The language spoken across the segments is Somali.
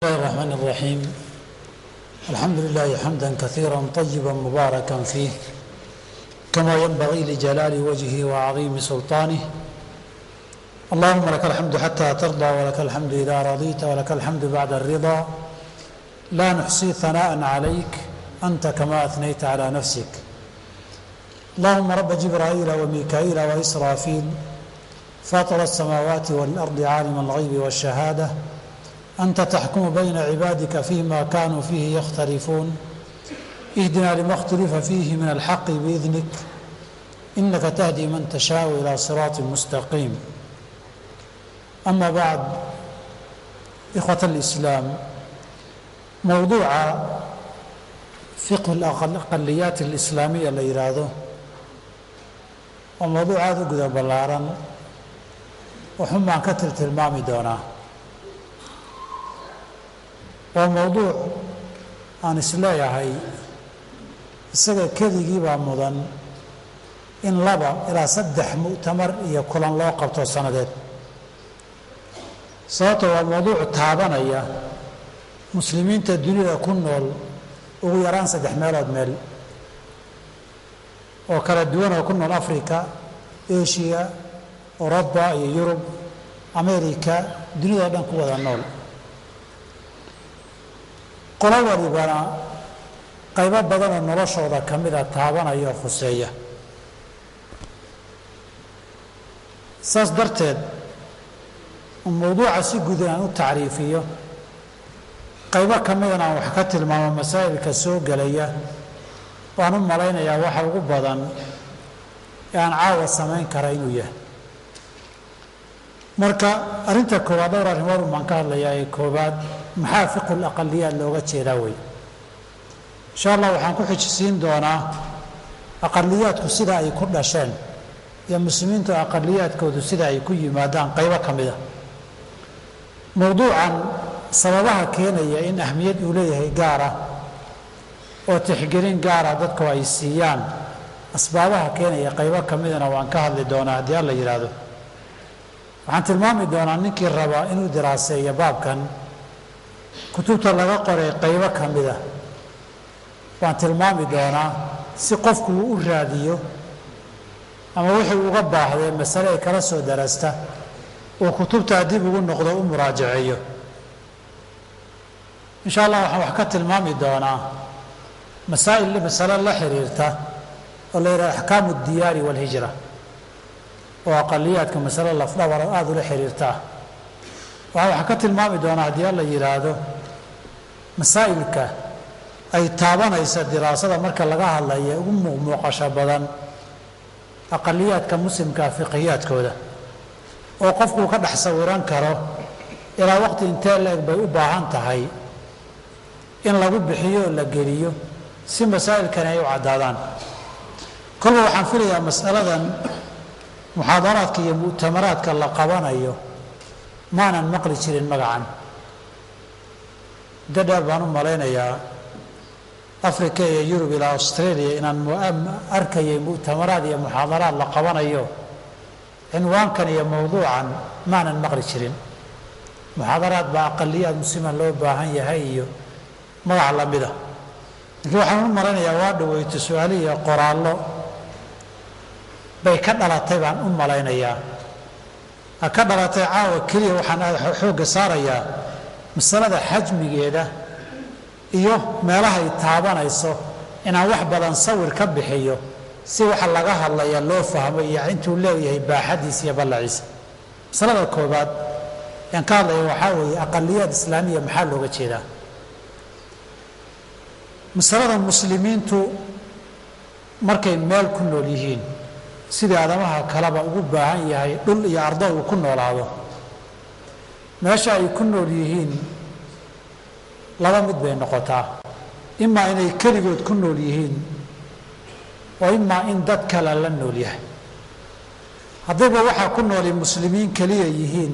الله الرحمن الرحيم. الحمد لله حمدا كثيرا طيبا مباركا فيه، كما ينبغي لجلال وجهه وعظيم سلطانه. اللهم لك الحمد حتى ترضى، ولك الحمد إذا رضيت، ولك الحمد بعد الرضا. لا نحصي ثناء عليك، أنت كما أثنيت على نفسك. اللهم رب جبرائيل وميكائيل وإسرافيل، فاطر السماوات والأرض، عالم الغيب والشهادة، أنت تحكم بين عبادك فيما كانوا فيه يختلفون. اهدنا لما اختلف فيه من الحق بإذنك، إنك تهدي من تشاء إلى صراط مستقيم. أما بعد، إخوة الإسلام، mowduuca fiqhu aqaliyaat alislaamiya la yidhaahdo waa mowduuc aada u guda ballaaran, waxun baan ka tiltilmaami doonaa. Waa mowduuc aan isleeyahay isaga keligii baa mudan in 2 ilaa 3 mu'tamar iyo kulan loo qabto sanadeed, sababto waa mowduuc taabanaya muslimiinta dunida ku nool ugu yaraan saddex meelood meel oo kala duwan, oo ku nool Africa, Asia, Oroba iyo Yurub, America, dunida o dhan ku wada nool. Qolo walibana qaybo badan oo noloshooda ka mida taabanaya oo khuseeya. Saas darteed, mowduuca si guud inaan u tacriifiyo, qaybo ka midana aan wax ka tilmaamo masaa'ilka soo gelaya, waan u malaynayaa waxa ugu badan ee aan caawa samayn kara inuu yahay. Marka arrinta koowaad, dhowr arrimood baan ka hadlayaa. Ee koowaad, maxaa fiqhu aqaliyaat looga jeedaa wey? Insha Allah waxaan ku xijisiin doonaa aqaliyaadku sida ay ku dhasheen iyo muslimiintu aqaliyaadkoodu sida ay ku yimaadaan, qaybo ka mida mowduucan, sababaha keenaya in ahmiyad uu leeyahay gaara oo tixgelin gaara dadku ay siiyaan, asbaabaha keenaya qaybo ka midana waan ka hadli doonaa haddii Alla yidhaahdo. Waxaan tilmaami doonaa ninkii rabaa inuu diraaseeyo baabkan kutubta laga qoray qaybo ka mida waan tilmaami doonaa, si qofku uu u raadiyo ama wixii uga baahdee masale ay kala soo darasta uu kutubtaa dib ugu noqdo, u muraajaceeyo. Insha Allah waxaan wax ka tilmaami doonaa masaa'il, masale la xiriirta oo la yidhaha axkaamu diyaari walhijra, oo aqaliyaadka masale lafdhabar oo aada ula xiriirta ah. Waxaan wax ka tilmaami doonaa haddii Alla yidhaahdo masaa'ilka ay taabanaysa diraasada marka laga hadlaya ugu muuqmuuqasho badan aqaliyaadka muslimkaa fiqiyaadkooda, oo qofkuu ka dhex sawiran karo ilaa waqti intee la-eg bay u baahan tahay in lagu bixiyo oo la geliyo si masaa'ilkani ay u caddaadaan. Kolba waxaan filayaa mas'aladan muxaadaraadka iyo mu'tamaraadka la qabanayo maanan maqli jirin magacan. Muddo dheer baan u malaynayaa Africa iyo Yurub ilaa Australia inaan arkayay mu'tamaraad iyo muxaadaraad la qabanayo, cinwaankan iyo mowduucan maanan maqli jirin. Muxaadaraad baa aqaliyaad muslima loo baahan yahay iyo magac lamida, laakiin waxaan u malaynayaa waa dhaweyto su-aali iyo qoraallo bay ka dhalatay baan u malaynayaa, ha ka dhalatay. Caawa keliya waxaan xoogga saarayaa masalada xajmigeeda iyo meelahay taabanayso, inaan wax badan sawir ka bixiyo si waxa laga hadlaya loo fahmo iyo intuu leeyahay baaxadiisa iyo ballaciisa. Masalada koobaad aan ka hadlaya waxaa weeye aqaliyaad islaamiya maxaa looga jeedaa? Masalada muslimiintu markay meel ku nool yihiin, sidii aadamaha kaleba ugu baahan yahay dhul iyo ardo uu ku noolaado, meesha ay ku nool yihiin laba mid bay noqotaa: imaa inay keligood ku nool yihiin oo imaa in dad kale la nool yahay. Haddayba waxaa ku nooli muslimiin keliya yihiin,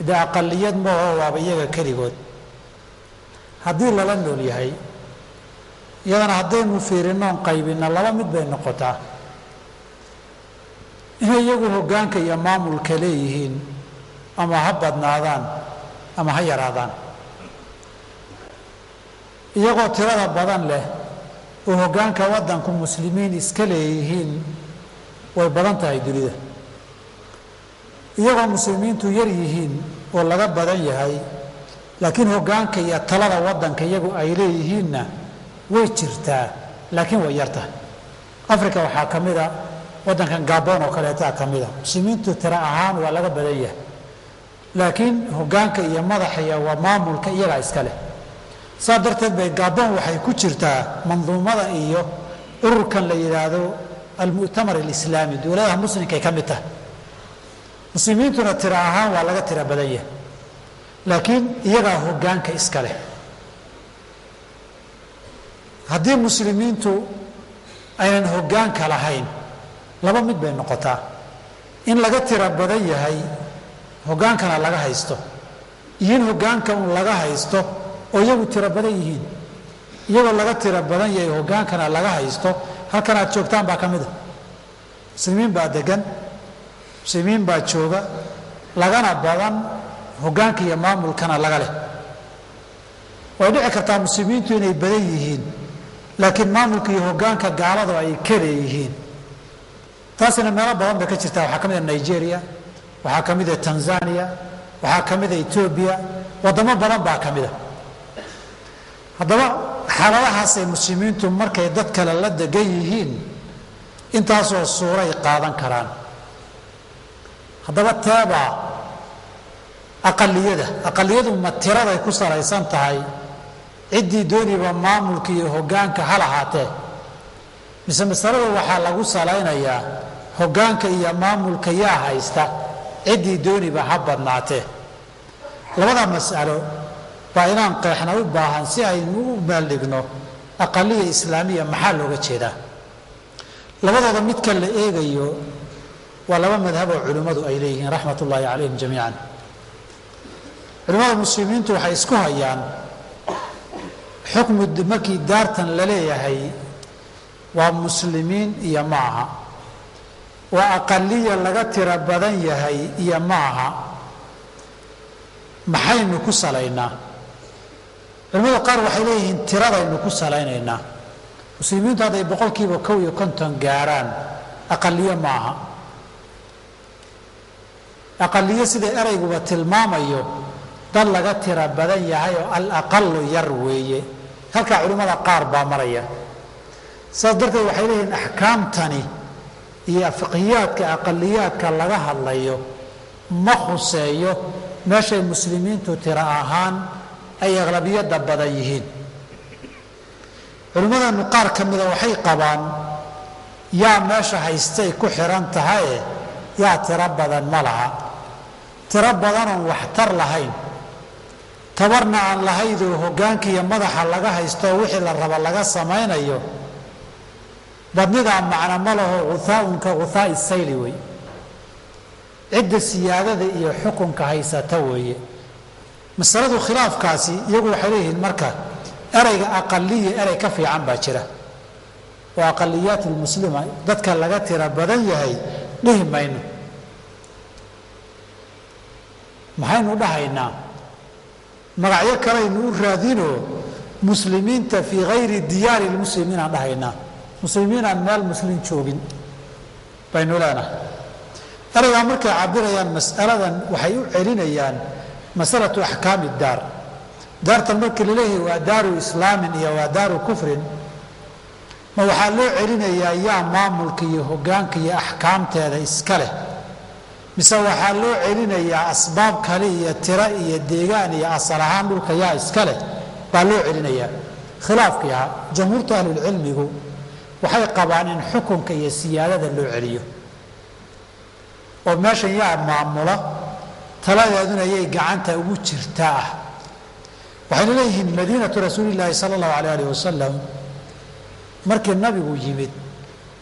dee aqaliyad maho, waaba iyaga keligood. Haddii lala nool yahay iyadana, haddaynu fiirinoon qaybinna, laba mid bay noqotaa: inay iyagu hoggaanka iyo maamulka leeyihiin, ama ha badnaadaan ama ha yaraadaan. Iyagoo tirada badan leh oo hoggaanka waddanku muslimiin iska leeyihiin way badan tahay dunida. Iyagoo muslimiintu yar yihiin oo laga badan yahay, laakiin hoggaanka iyo talada waddanka iyagu ay leeyihiinna way jirtaa, laakiin way yar tahay. Africa waxaa ka mid a waddankan Gabon oo kaleetaa ka mid a, muslimiintu tiro ahaan waa laga badan yahay, laakiin hoggaanka iyo madaxa iyo waa maamulka iyagaa iska leh. Saa darteed bay Gabon waxay ku jirtaa manduumada iyo ururkan la yidhaahdo almu'tamar alislaami, dowladaha muslimkay ka mid tahay. Muslimiintuna tiro ahaan waa laga tiro badan yahay, laakiin iyagaa hoggaanka iska leh. Haddii muslimiintu aynan hoggaanka lahayn, laba mid bay noqotaa: in laga tiro badan yahay hoggaankana laga haysto, iyo in hoggaanka un laga haysto oo iyagu tiro badan yihiin. Iyagoo laga tiro badan yahay hoggaankana laga haysto, halkan aad joogtaan baa ka mid a. Muslimiin baa degan, muslimiin baa jooga, lagana badan, hoggaanka iyo maamulkana laga leh. Way dhici kartaa muslimiintu inay badan yihiin, laakiin maamulka iyo hoggaanka gaaladu ay ka leeyihiin. Taasina meelo badan bay ka jirtaa. Waxaa ka mid a Nigeria, waxaa ka mid a Tanzania, waxaa ka mid a Etoobiya, waddamo badan baa ka mid a. Haddaba xaaladahaasay muslimiintu markay dad kale la degan yihiin intaasoo suuray qaadan karaan. Haddaba teebaa aqaliyada, aqaliyadu ma tiraday ku salaysan tahay, ciddii dooniba maamulka iyo hoggaanka ha lahaatee, mise masalada waxaa lagu salaynayaa hoggaanka iyo maamulka yaa haysta, ciddii dooniba ha badnaatee? Labada mas'alo baa inaan qeexna u baahan si aynu u meeldhigno aqaliya islaamiya maxaa looga jeedaa. Labadooda midka la eegayo waa laba madhab oo culimmadu ay leeyihiin raxmatullaahi calayhim jamiican. Culimmada muslimiintu waxay isku hayaan xukmu markii daartan la leeyahay waa muslimiin iyo ma aha, waa aqaliya laga tiro badan yahay iyo ma aha, maxaynu ku salaynaa? Culimmada qaar waxay leeyihiin tiradaynu ku salaynaynaa. Muslimiintu hadday 51% gaaraan aqaliyo ma aha. Aqaliyo sida ereyguba tilmaamayo dad laga tiro badan yahay oo al-aqalu yar weeye, halkaa culimmada qaar baa maraya. Saas darteed waxay leeyihiin axkaamtani iyo fiqhiyaadka aqaliyaadka laga hadlayo ma khuseeyo meeshay muslimiintu tiro ahaan ay aqlabiyadda badan yihiin. Culimmadanu qaar ka mida waxay qabaan yaa meesha haystay ku xiran tahaye, yaa tiro badan ma laha, tiro badanoon waxtar lahayn, tabarna aan lahaydoo hoggaanka iyo madaxa laga haysto wixii la raba laga samaynayo, badnidaa macna ma laho. Guthaaunka guthaa'i sayli wey, cidda siyaadada iyo xukunka haysata weeye masaladu. Khilaafkaasi iyagu waxay leeyihiin marka ereyga aqaliya erey ka fiican baa jira oo aqaliyaat almuslima dadka laga tira badan yahay dhihi mayno. Maxaynu dhahaynaa? Magacyo kalaynu u raadinoo muslimiinta fii hayri diyaari lmuslimiin aan dhahaynaa, muslimiin aan meel muslim joogin baynu leenahay. Ereygaa markay cabirayaan mas'aladan waxay u celinayaan masalatu axkaami daar. Daartan markii laleeyahay waa daaru islaamin iyo waa daaru kufrin, ma waxaa loo celinayaa yaa maamulka iyo hoggaanka iyo axkaamteeda iska leh, mise waxaa loo celinayaa asbaab kale iyo tiro iyo deegaan iyo asal ahaan dhulka yaa iska leh baa loo celinayaa? Khilaafkii ahaa, jamhuurta ahlulcilmigu waxay qabaan in xukunka iyo siyaadada loo celiyo oo meeshan yaa maamula, taladeeduna yay gacanta ugu jirtaa ah. Waxayna leeyihiin madiinatu rasuulillaahi sala allahu alayh alih wasalam markii nabigu yimid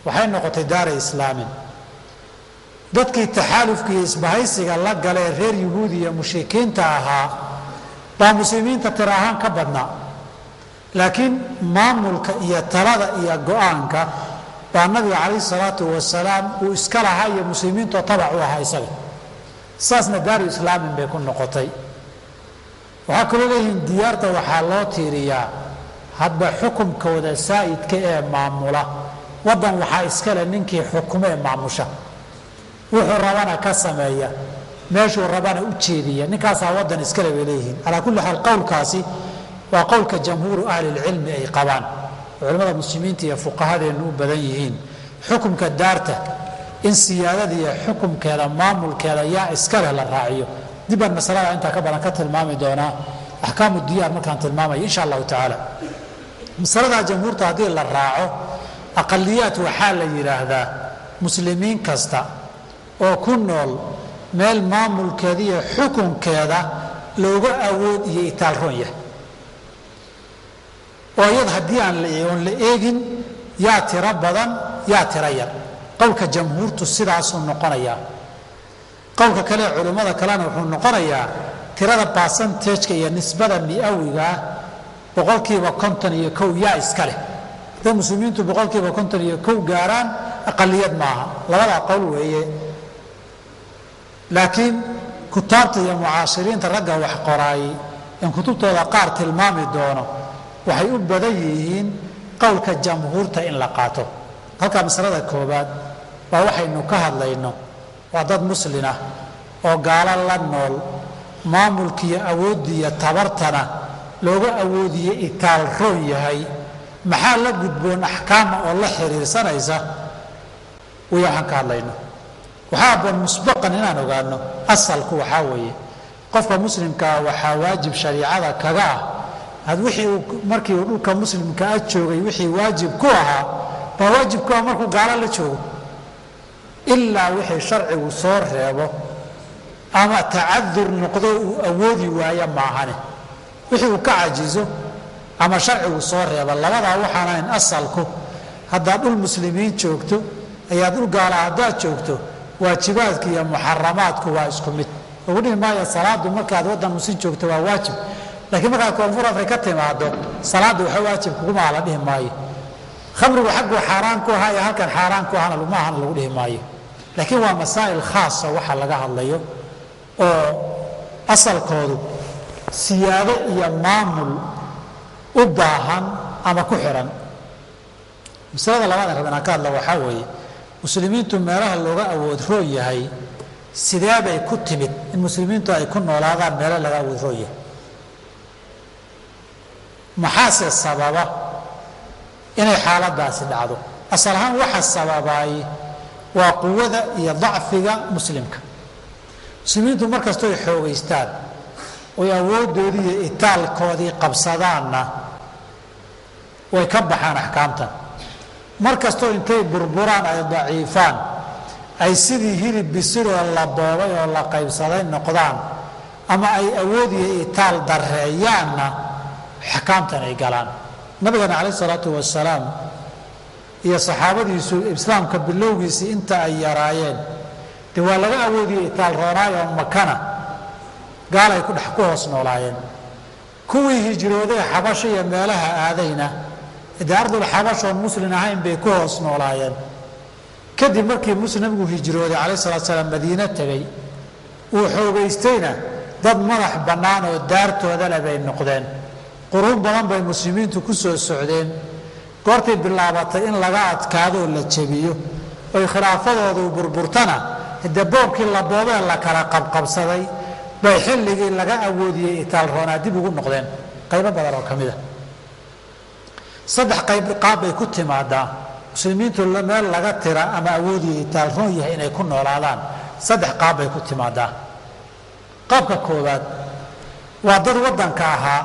waxay noqotay daara islaamin. Dadkii taxaalufka iyo isbahaysiga la galee reer yuhuudi iyo mushrikiinta ahaa baa muslimiinta tiro ahaan ka badnaa, laakiin maamulka iyo talada iyo go-aanka baa nabiga calayhi salaatu wasalaam uu iska lahaa iyo muslimiintoo tabac u ahaa isaga. Saasna daaru islaamin bay ku noqotay. Waxaa kaloo leeyihiin diyaarta waxaa loo tiiriyaa hadba xukumkooda saa'idka ee maamula waddan, waxaa iskale ninkii xukumo ee maamusha, wuxuu rabana ka sameeya, meeshuu rabana u jeediya, ninkaasaa waddan iskale bay leeyihiin. Calaa kulli xaal qowlkaasi waa qowlka jamhuuru ahlilcilmi ay qabaan, culimmada muslimiinta iyo fuqahadeennu u badan yihiin. Xukumka daarta in siyaadada iyo xukumkeeda maamulkeeda yaa iskaleh la raaciyo. Dib baan masalada intaa ka badan ka tilmaami doonaa axkaamu diyaar markaan tilmaamayo insha allahu tacaala. Masaladaa jamhuurta haddii la raaco, aqaliyaad waxaa la yidhaahdaa muslimiin kasta oo ku nool meel maamulkeeda iyo xukunkeeda looga awood iyo itaal roon yahay, oo iyada haddii aan oon la eegin yaa tiro badan yaa tiro yar. Qowlka jamhuurtu sidaasuu noqonayaa. Qowlka kale culimmada kalena wuxuu noqonayaa tirada basantajka iyo nisbada miawigaa 51% yaa iska leh. Hadday muslimiintu 51% gaaraan aqaliyad maaha. Labadaa qowl weeye, laakiin kutaabta iyo mucaasiriinta ragga wax qoraay in kutubtooda qaar tilmaami doono waxay u badan yihiin qowlka jamhuurta in la qaato. Halkaa masalada koobaad waa waxaynu ka hadlayno waa dad muslin ah oo gaalo la nool, maamulkiiyo awooddiiyo tabartana looga awoodiye itaal roon yahay. Maxaa la gudboon axkaama oo la xiriirsanaysa way waxaan ka hadlayno? Waxaa aboon musbaqan inaan ogaano asalku waxaa weeye qofka muslimkaa waxaa waajib shariicada kaga ah had wixii uu markii uu dhulka muslimka a joogay wixii waajib ku ahaa baa waajib ku ah markuu gaalo la joogo, ilaa wixii sharcigu soo reebo ama tacadur noqdo uu awoodi waayo maahane. Wixii uu ka cajizo ama sharcigu soo reebo, labadaa waxaan ahayn asalku haddaad dhul muslimiin joogto ayaa dhul gaala haddaad joogto, waajibaadka iyo muxaramaadku waa isku mid. Lagu dhihi maayo salaadu markaad waddan muslim joogto waa waajib, laakiin markaad Koonfur Afrika timaado salaaddu waxa waajib kugumaa la dhihi maayo. Khamrigu xagguu xaaraan ku ahaa iyo halkan xaaraan ku ahana laguma ahana lagu dhihi maayo. Laakiin waa masaa'il khaasa waxa laga hadlayo oo asalkoodu siyaado iyo maamul u baahan ama ku xiran. Masalada labaad aan raba inaan ka hadla waxaa weeye muslimiintu meelaha looga awood roon yahay sidee bay ku timid in muslimiintu ay ku noolaadaan meelo laga awood roon yahay? Maxaase sababa inay xaaladaasi dhacdo? Asal ahaan waxa sababaay waa quwada iyo dacfiga muslimka. Muslimiintu markastoo ay xoogaystaan oy awooddoodii iyo itaalkoodii qabsadaanna way ka baxaan axkaamtan. Mar kastoo intay burburaan ay daciifaan, ay sidii hilib bisiloo la boobay oo la qaybsaday noqdaan ama ay awood iyo itaal darreeyaanna axkaamtan ay galaan. Nabigana calayh isalaatu wasalaam iyo saxaabadiisu islaamka bilowgiisii inta ay yaraayeen dee waa laga awoodiyo itaal roonaayoo Makana gaalay ku dhex ku hoos noolaayeen. Kuwii hijrooday Xabasho iyo meelaha aadayna dee ardul xabashoon muslin ahayn bay ku hoos noolaayeen. Kadib markii muslim nabigu hijrooday calayh salatu salaam Madiine tegey uu xoogaystayna dad madax bannaan oo daartooda leh bay noqdeen. Quruun badan bay muslimiintu ku soo socdeen. Goortay bilaabatay in laga adkaado oo la jebiyo oy khilaafadoodu burburtana, dee boobkii la boobee la kala qabqabsaday bay xilligii laga awoodiyey itaal roonaa dib ugu noqdeen qaybo badan oo ka mid a. Saddex qayb qaab bay ku timaadaa muslimiintu meel laga tira ama awoodiyo itaal roon yahay inay ku noolaadaan. Saddex qaab bay ku timaadaa. Qaabka koowaad waa dad waddanka ahaa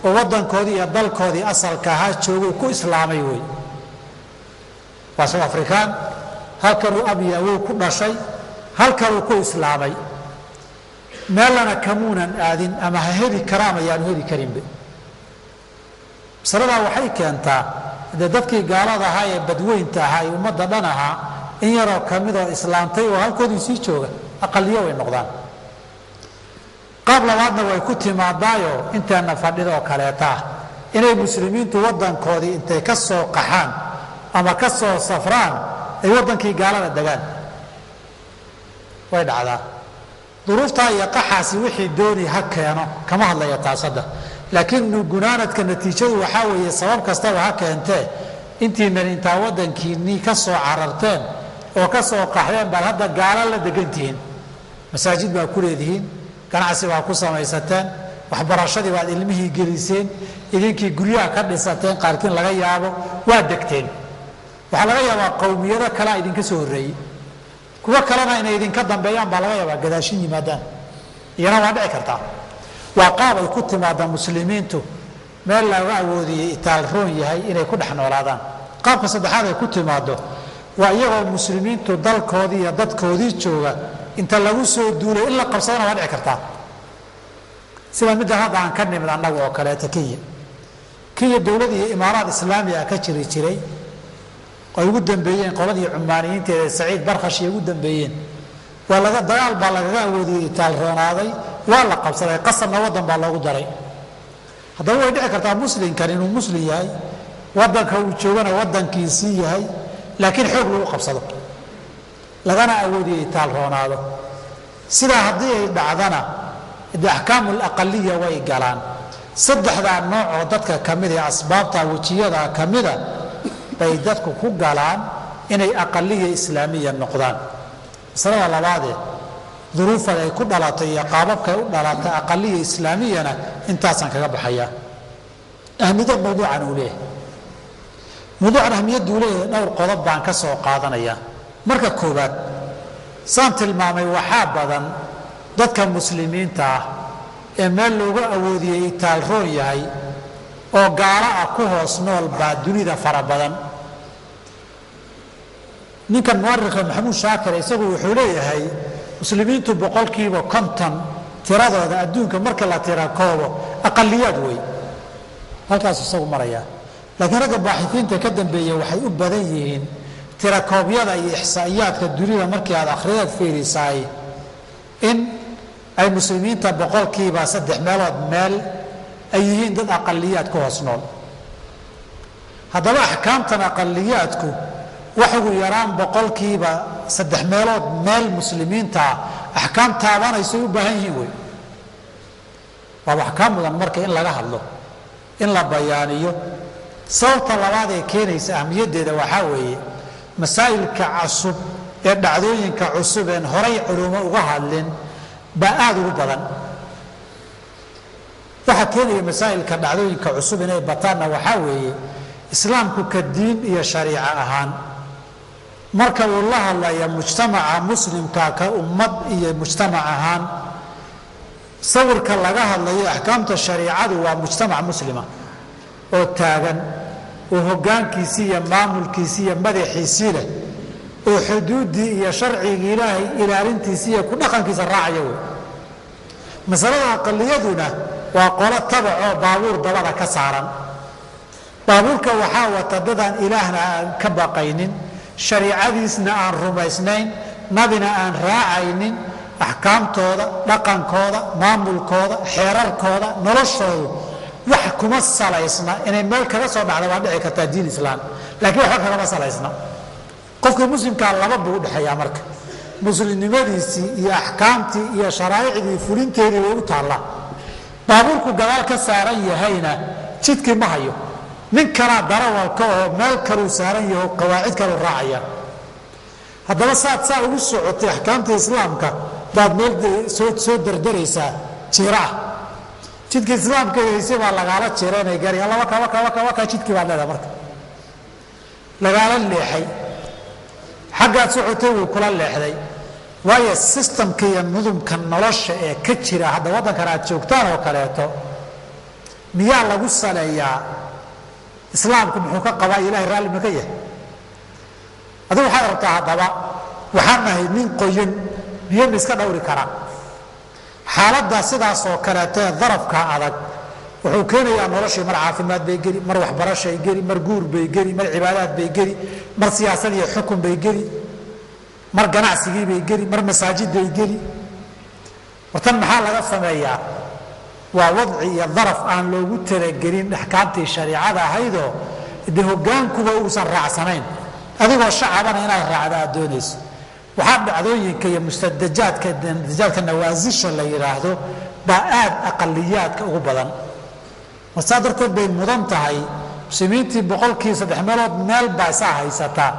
oo waddankoodii iyo dalkoodii asalka ahaa jooguu ku islaamay wey. Waa South Afrikaan, halkanuu ab iyo awow ku dhashay, halkanuu ku islaamay, meelana kamuunan aadin ama ha heli kara ama yaanu heli karinbe. Masaladaa waxay keentaa dee dadkii gaalada ahaa ee badweynta ahaa ee ummadda dhan ahaa in yaroo ka mid oo islaamtay oo halkoodii sii jooga, aqaliyo way noqdaan. Qaab labaadna way ku timaadaayo inteena fadhida oo kaleeta ah, inay muslimiintu waddankoodii intay ka soo qaxaan ama ka soo safraan ay waddankii gaalada degaan, way dhacdaa. Duruuftaa iyo qaxaasi wixii dooni ha keeno, kama hadlaya taas hadda, laakiin gunaanadka natiijadu waxaa weeye sabab kastaba ha keentee, intiinan intaa waddankiinnii ka soo cararteen oo ka soo qaxdeen baad hadda gaalo la degan tihiin. Masaajid baa ku leedihiin, ganacsi baa ku samaysateen, waxbarashadii baad ilmihii geliseen, idinkii guryaha ka dhisateen, qaarkiin laga yaabo waa degteen. Waxaa laga yaabaa qowmiyado kalea idinka soo horreeyey, kuwo kalena inay idinka dambeeyaan baa laga yaabaa, gadaashin yimaadaan, iyana waa dhici kartaa. Waa qaab ay ku timaada muslimiintu meel looga awoodiyey itaal roon yahay inay ku dhex noolaadaan. Qaabka saddexaad ay ku timaado waa iyagoo muslimiintu dalkoodii iyo dadkoodii jooga inta lagu soo duulay in la qabsadana waa dhici kartaa, sida midda hadda aan ka nimid annaga oo kaleeta. Kenya dowlad iyo imaaraad islaamiga ka jiri jiray, ay ugu dambeeyeen qoladii cumaaniyiinteeda Saciid Barkhash ay ugu dambeeyeen. Waa laga dagaal baa lagaga awoodiyey, itaal roonaaday, waa la qabsaday, qasabna waddan baa loogu daray. Haddaba way dhici kartaa muslimkan inuu muslim yahay, waddanka uu joogana waddankiisii yahay, laakiin xoog lagu qabsado, lagana awoodiyey itaal roonaado. Sidaa haddii ay dhacdana de axkaamu alaqaliya way galaan. Saddexdaa nooc oo dadka ka mid ee asbaabta wejiyadaa ka mida bay dadku ku galaan inay aqaliya islaamiya noqdaan. Masalada labaadee duruufad ay ku dhalatay iyo qaababkay u dhalatay aqaliya islaamiyana intaasaan kaga baxayaa. Ahmiyada mawduucan uu leeyahay, mawduucan ahmiyadduu leeyahay dhowr qodob baan ka soo qaadanayaa. Marka koowaad, saan tilmaamay, waxaa badan dadka muslimiinta ah ee meel looga awoodiyey itaal roon yahay oo gaalo ah ku hoos nool baa dunida fara badan. Ninkan muarikha Maxamuud Shaakir isagu wuxuu leeyahay muslimiintu 50% tiradooda adduunka marka la tira koobo aqaliyaad wey, halkaasu isagu marayaa. Laakiin ragga baaxifiinta ka dambeeya waxay u badan yihiin tirakoobyada iyo ixsaa'iyaadka dunida markii aad akhridaad fiirisaay in ay muslimiinta 3% meelood meel ay yihiin dad aqaliyaad ku hoos nool. Haddaba axkaamtan aqaliyaadku wax ugu yaraan 3% meelood meel muslimiintaa axkaam taabanaysay u baahan yihiin wey. Waaba axkaam mudan marka in laga hadlo, in la bayaaniyo. Sababta labaad ee keenaysa ahmiyaddeeda waxaa weeye masaa'ilka cusub ee dhacdooyinka cusub een horay culumo uga hadlin baa aada ugu badan. Waxaa keenaya masaa'ilka dhacdooyinka cusub inay bataanna waxaa weeye islaamku ka diin iyo shariico ahaan marka uu la hadlaya mujtamaca muslimka ka ummad iyo mujtamac ahaan, sawirka laga hadlayo axkaamta shariicadu waa mujtamac muslima oo taagan oo hoggaankiisii iyo maamulkiisii iyo madaxiisii leh oo xuduuddii iyo sharcigii Ilaahay ilaalintiisii iyo ku dhaqankiisa raacaya wey. Masalada aqaliyaduna waa qolo tabacoo baabuur dabada ka saaran. Baabuurka waxaa wata dadaan Ilaahna aan ka baqaynin, shariicadiisna aan rumaysnayn, nabina aan raacaynin. Axkaamtooda, dhaqankooda, maamulkooda, xeerarkooda, noloshoodu wax kuma salaysna. Inay meel kaga soo dhacda waa dhici kartaa diin islaam, laakiin waxba kagama salaysna. Qofkii muslimkaa laba buu udhexeeyaa. Marka muslimnimadiisii iyo axkaamtii iyo sharaa'icdii fulinteedii way u taallaa, baabuurku gadaal ka saaran yahayna jidkii ma hayo, nin kalaa darawalka oo meel kaluu saaran yaho, qawaacid kaluu raacaya. Haddaba saad saa ugu socotay axkaamta islaamka baad meel soo dardaraysaa jiira ah, jidka islaamka haysay baa lagaala jiranay gari alla waka waka waka waka, jidkii baad leedahay. Marka lagaala leexay xaggaad socotay wuu kula leexday, waayo systemka iyo nudumka nolosha ee ka jira hadda waddankan aad joogtaan oo kaleeto miyaa lagu saleeyaa islaamku muxuu ka qabaa, Ilahay raalli ma ka yahay? Adigu waxaad rabtaa haddaba waxaan nahay nin qoyan biyo ma iska dhowri karaa? Xaaladda sidaas oo kaleeto ee darafka adag wuxuu keenayaa noloshii mar caafimaad bay geli, mar waxbarashay geli, mar guur bay geli, mar cibaadaad bay geli, mar siyaasad iyo xukun bay geli, mar ganacsigii bay geli, mar masaajid bay geli. Wartan maxaa laga sameeyaa? Waa wadci iyo daraf aan loogu talagelin axkaamtii shariicada ahaydoo dee hoggaankuba uusan raacsanayn, adigoo shacabana inaad raacda aad doonayso. Waxaa dhacdooyinka iyo mustadajaadka dajaadka nawaasisha la yidhaahdo baa aad aqaliyaadka ugu badan. Saa darteed bay mudan tahay muslimiintii boqolkii 3 meelood meel baa isaa haysataa,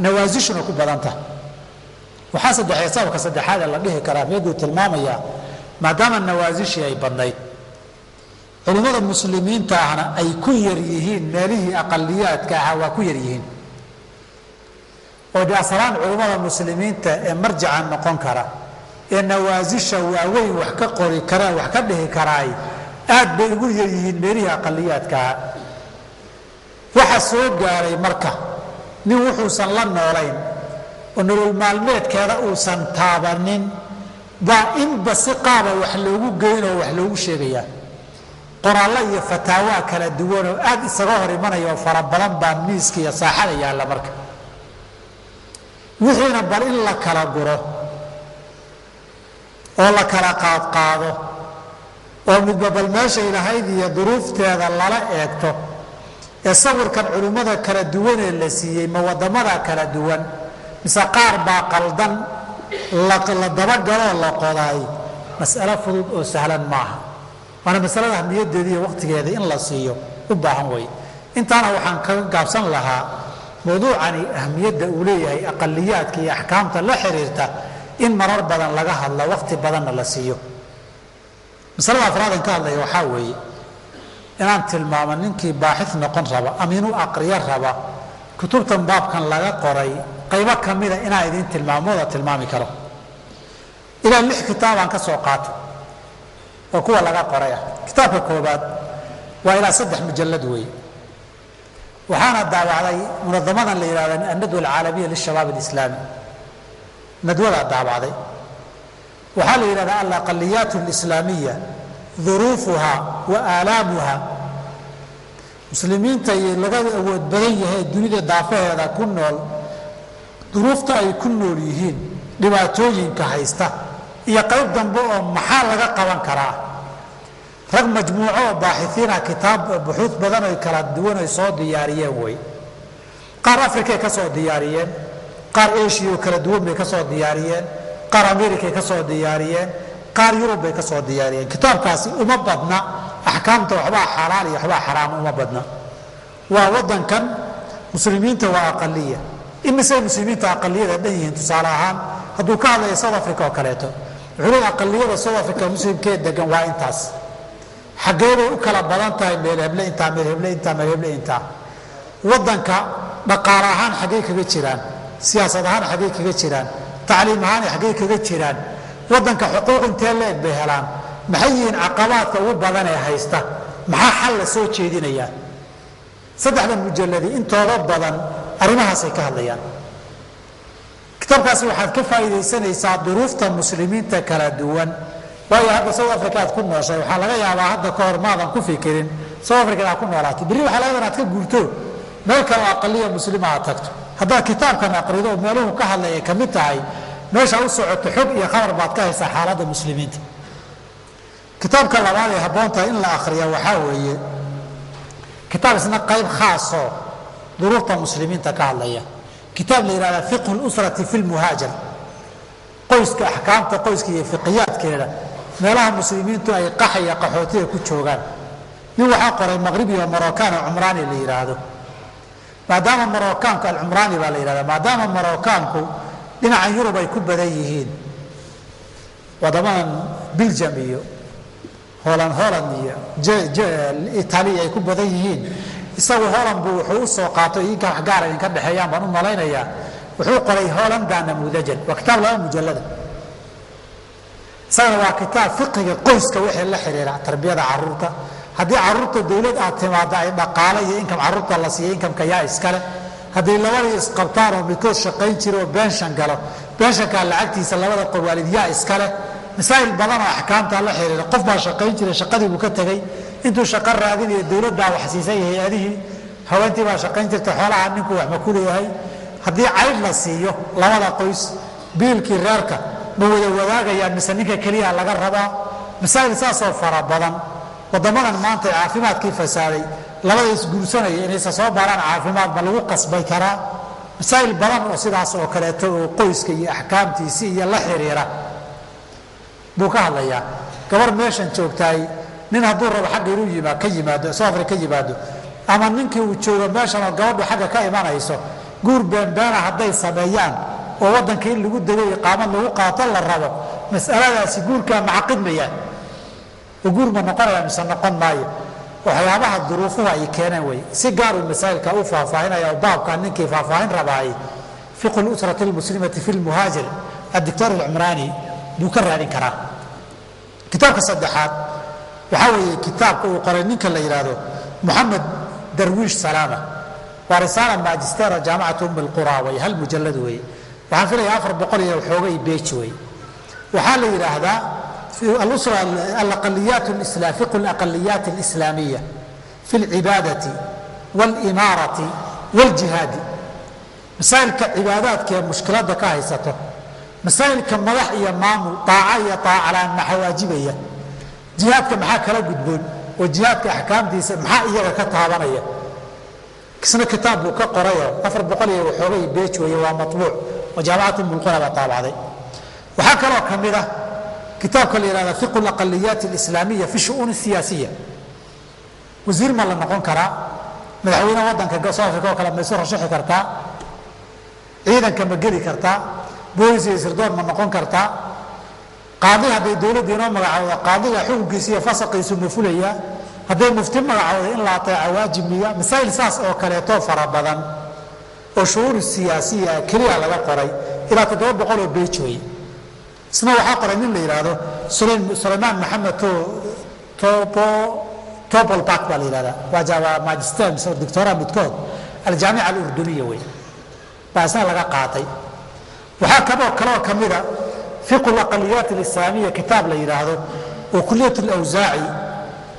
nawaasishuna ku badan tahay. Waxaa saddexeeya, sababka saddexaad ee la dhihi karaa miyaduu tilmaamayaa, maadaama nawaasishii ay badnayd, culimmada muslimiinta ahna ay ku yar yihiin meelihii aqaliyaadka ahaa, waa ku yar yihiin oo de asalaan culimmada muslimiinta ee marjaca noqon kara ee nawaasisha waaweyn wax ka qori karaa, wax ka dhihi karaay, aad bay ugu yar yihiin meelihii aqaliyaadka ahaa. Waxa soo gaaray marka nin wuxuusan la noolayn oo nolol maalmeedkeeda uusan taabanin baa inba si qaaba wax loogu geynoo wax loogu sheegayaa. Qoraallo iyo fataawaa kala duwanoo aad isaga hor imanaya oo fara badan baa miiska iyo saaxada yaalla. Marka wixiina bal in la kala guro oo la kala qaadqaado oo midba bal meeshay lahayd iyo duruufteeda lala eegto, ee sawirkan culimmada kala duwanee la siiyey ma waddamada kala duwan mise qaar baa qaldan la dabagaloo la qodaay, mas'alo fudud oo sahlan maaha. Waana masalada ahmiyadeeda iyo waqtigeeda in la siiyo u baahan wey. Intaana waxaan kaga gaabsan lahaa mawduucani ahmiyadda uu leeyahay aqaliyaadka iyo axkaamta la xiriirta in marar badan laga hadlo, waqti badanna la siiyo. Masalada afraadan ka hadlaya waxaa weeye inaan tilmaamo ninkii baaxith noqon raba ama inuu aqriyo raba kutubtan baabkan laga qoray qaybo ka mida inaan idiin tilmaamooda tilmaami karo. Ilaa 6 kitaabaan ka soo qaato oo kuwa laga qoray ah. Kitaabka koobaad waa ilaa 3 mujallad weeye, waxaana daabacday munadamadan la yidhahda annadwa alcaalamiya lishabaab alislaami, nadwadaa daabacday. Waxaa la yidhahdaa alaqaliyaat alislaamiya duruufuha wa aalaamuha. Muslimiinta iyo laga awood badan yahay dunida daafaheeda ku nool, duruufta ay ku nool yihiin, dhibaatooyinka haysta iyo qayb dambe oo maxaa laga qaban karaa. Rag majmuuco oo baaxisiina kitaab buxuud badan oy kala duwan ay soo diyaariyeen wey. Qaar Afrikay ka soo diyaariyeen, qaar Eshiya oo kala duwan bay ka soo diyaariyeen, qaar Amerikay ka soo diyaariyeen, qaar Yurub bay ka soo diyaariyeen. Kitaabkaasi uma badna axkaamta waxbaa xalaal iyo waxbaa xaraam, uma badna. Waa wadankan muslimiinta waa aqaliya. Imisay muslimiinta aqaliyada dhan yihiin? Tusaale ahaan hadduu ka hadlayo South Africa oo kaleeto, wuxuu leeyahay aqaliyada South Africa muslimkee degan waa intaas. Xaggee bay u kala badan tahay? Meel heble intaa, meel heble intaa, meel heble intaa. Wadanka dhaqaale ahaan xaggee kaga jiraan, siyaasad ahaan xaggee kaga jiraan, tacliim ahaan xaggee kaga jiraan, wadanka xuquuq intee leeg bay helaan, maxay yihiin caqabaadka ugu badan ee haysta, maxaa xal la soo jeedinayaa. 3 mujalladi intooda badan arrimahaasay ka hadlayaan. Kitaabkaasi waxaad ka faa'iidaysanaysaa duruufta muslimiinta kala duwan. Waayo hadda South Africa aad ku nooshay, waxaa laga yaabaa hadda ka hor maadan ku fikirin South Africa aad ku noolaatay, berri waxaa laga yaabaa inaad ka guurto meel kale oo aqaliya muslima aad tagto. Haddaad kitaabkan aqrido oo meeluhu ka hadlaya ka mid tahay, meesha u socoto xog iyo khabar baad ka haysaa xaaladda muslimiinta. Kitaabka labaad ee habboon tahay in la akhriya waxaa weeye kitaab isna qayb khaasoo duruufta muslimiinta ka hadlaya, kitaab la yidhahdaa fiqhu lusrati fi lmuhaajir, qoyska, axkaamta qoyska iyo fiqiyaadkeeda meelaha muslimiintu ay qaxaya qaxootiga ku joogaan. Nin waxaa qoray maqribi oo Moroccan oo Cumraani la yidhaahdo. Maadaama Moroccaanku alcumraani baa la yidhahdaa, maadaama Moroccaanku dhinacan Yurub ay ku badan yihiin, waddamadan Belgium iyo Holland iyo Italia ay ku badan yihiin, isagu Holland buu wuxuu u soo qaatay idinka wax gaara idinka dhexeeyaan baan u malaynayaa. Wuxuu qoray Hollanda namuudajan, waa kitaab 2 mujallada. Isagana waa kitaab fiqiga qoyska wixii la xiriira, tarbiyada caruurta. Haddii caruurta dowlad aad timaado ay dhaqaale iyo inkam caruurta la siiyo, inkamka yaa iskale. Haddii labadii isqabtaan oo midkood shaqayn jiro oo benshan galo, benshankaa lacagtiisa labada qowaalid yaa iskale. Masaa'il badan oo axkaamta la xiriira. Qof baa shaqayn jiray, shaqadii buu ka tegey, intuu shaqo raadinayo dowladdaa wax siisay hay-adihii. Haweentii baa shaqayn jirta, xoolaha ninku wax ma ku leeyahay. Haddii caydh la siiyo labada qoys, biilkii reerka ma wada wadaagayaan mise ninka keliya laga rabaa? Masaa'il saasoo fara badan. Waddamadan maanta ee caafimaadkii fasaaday, labada isguursanaya inaysa soo baaraan caafimaad ma lagu qasbay karaa? Masaa'il badan oo sidaas oo kaleeto oo qoyska iyo axkaamtiisii iyo la xiriira buu ka hadlayaa. Gabar meeshan joogtaay nin hadduu rabo xagga inuu yimaa ka yimaado, South Africa ka yimaado, ama ninkii uu joogo meeshan oo gabadhu xagga ka imanayso, guur beenbeena hadday sameeyaan oo waddanka in lagu dego iqaamad lagu qaato la rabo, mas'aladaasi guurkaa macaqidmayaan oo guur ma noqonaya mise noqon maayo? Waxyaabaha duruufuhu ay keeneen wey. Si gaaruu masaa'ilka u faahfaahinaya oo baabkaa ninkii faahfaahin rabaayay fiqhu lusrati almuslimati fi lmuhaajir addoctor alcumraani buu ka raadin karaa. Kitaabka saddexaad waxaa weeye kitaabka uu qoray ninka la yidhaahdo Moxamed Darwiish Salaama. Waa risaala magistera jaamacatu Umm alqura wey, hal mujalad weeye. Waxaan filayaa 400 iyo waxoogay beej wey. Waxaa la yidhaahdaa alusra alaqaliyaat fiqhu alaqaliyaat alislaamiya fi alcibaadati waalimaarati waaljihaadi. Masaa'ilka cibaadaadka ee mushkiladda ka haysato, masaa'ilka madax iyo maamul, daaca iyo daacalaan maxaa waajibaya, jihaadka maxaa kala gudboon, oo jihaadka axkaamtiisa maxaa iyaga ka taabanaya. Isna kitaab buu ka qorayo 400 iyo waxoogay beej weeye, waa matbuuc oo jaamacatu Umm alqura baa taabacday. Waxaa kaloo ka mid ah kitaabka la yihahda fiqhu alaqaliyaat alislaamiya fi shu'uun siyaasiya. Wasiir ma la noqon karaa? Madaxweyne waddanka South Africa oo kale ma isu rashaxi kartaa? Ciidanka ma geli kartaa? Boolis iyo sirdoon ma noqon kartaa? Qaadi hadday dowladda inoo magacaawda, qaadiga xukunkiisa iyo fasaqiisu ma fulayaa? Hadday mufti magacooda in la ateeca waajib miya? Masaa'il saas oo kaleeto fara badan oo shu'uun siyaasiya keliya laga qoray, ilaa 700 oo beej wey. Isna waxaa qoray nin la yidhaahdo Sulaymaan Maxamed Tobo Topolpak baa la yihahdaa. Waa magister mise doctora midkood, aljaamica alurduniya wey baa isna laga qaatay. Waxaa kaloo ka mida fiqhu alaqaliyaat alislaamiya kitaab la yidhaahdo oo kuliyat alawsaaci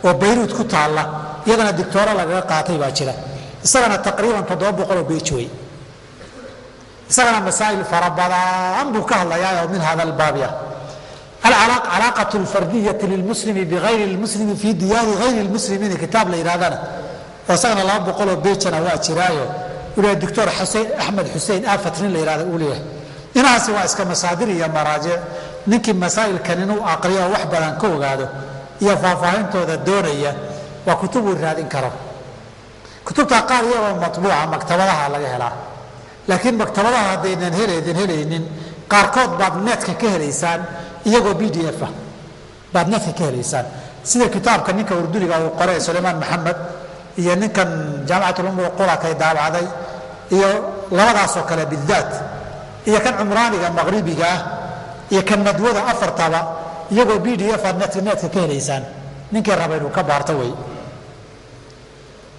oo Bayruud ku taalla, iyadana dictooro lagaga qaatay baa jira. Isagana taqriiban 700 oo beej wey. Isagana masaa'il fara badan buu ka hadlayaa oo min hada albaabi ah. Alcalaaqatu alfardiyati lilmuslimi bigayri lmuslimi fi diyaari gayri lmuslimiin kitaab la yidhahdana oo isagana 200 oo beejana waa jiraayo, uu doctor Xuseen Axmed Xuseen Aafat nin la yidhahda uu leeyahay. Inahaasi waa iska masaadir iyo maraajic. Ninkii masaa'ilkan inuu aqriyo oo wax badan ka ogaado iyo faahfaahintooda doonaya, waa kutub uu raadin karo. Kutubta qaar iyagoo matbuuca maktabadaha laga helaa, laakiin maktabadaha haddaynan helaynin, qaarkood baad netka ka helaysaan iyagoo PDF ah baad netka ka helaysaan, sida kitaabka ninka urduniga uu qoray Sulaymaan Maxamed iyo ninkan jaamacat Umm qura kay daabacday iyo labadaasoo kale bidaat, iyo kan cumraaniga maqribiga ah iyo kan nadwada, afartaba iyagoo PDF aad netka ka helaysaan ninkii raba inuu ka baarto wey.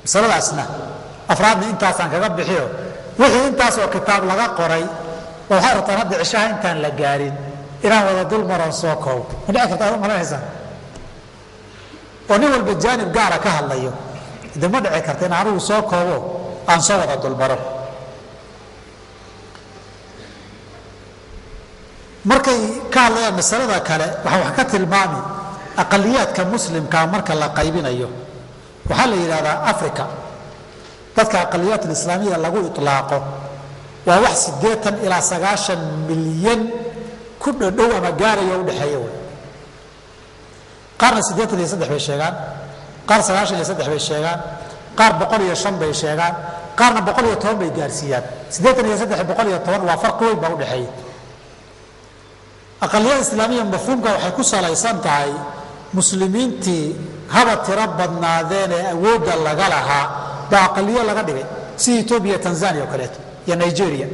Masaladaasna afraadna intaasaan kaga bixiyo. Wixii intaasoo kitaab laga qoray, waxay rabtaan hadda cishaha intaan la gaarin inaan wada dul maroon soo koobo, ma dhici karta aad u malaynaysaa? Oo nin walba jaanib gaara ka hadlayo, de ma dhici karta in anigu soo koobo aan soo wada dulmaro. Markay ka hadlayaan masalada kale, waxaa wax ka tilmaami aqaliyaadka muslimkaa marka la qaybinayo. Waxaa la yidhahdaa Africa dadka aqaliyaat alislaamiya lagu itlaaqo waa wax 80 ilaa 90 milyan ku dhodhow ama gaaraya udhexeeya wey. Qaarna 83 bay sheegaan, qaar 93 bay sheegaan, qaar 105 bay sheegaan, qaarna 110 bay gaarsiiyaan. 83, 110 waa farqi weyn baa udhexeeya. Aqaliyada islaamiya mafhuumka waxay ku salaysan tahay muslimiintii haba tiro badnaadeen ee awoodda laga lahaa baa aqaliyo laga dhigay, sida Etoobiya, Tanzania oo kaleeto iyo Nigeria.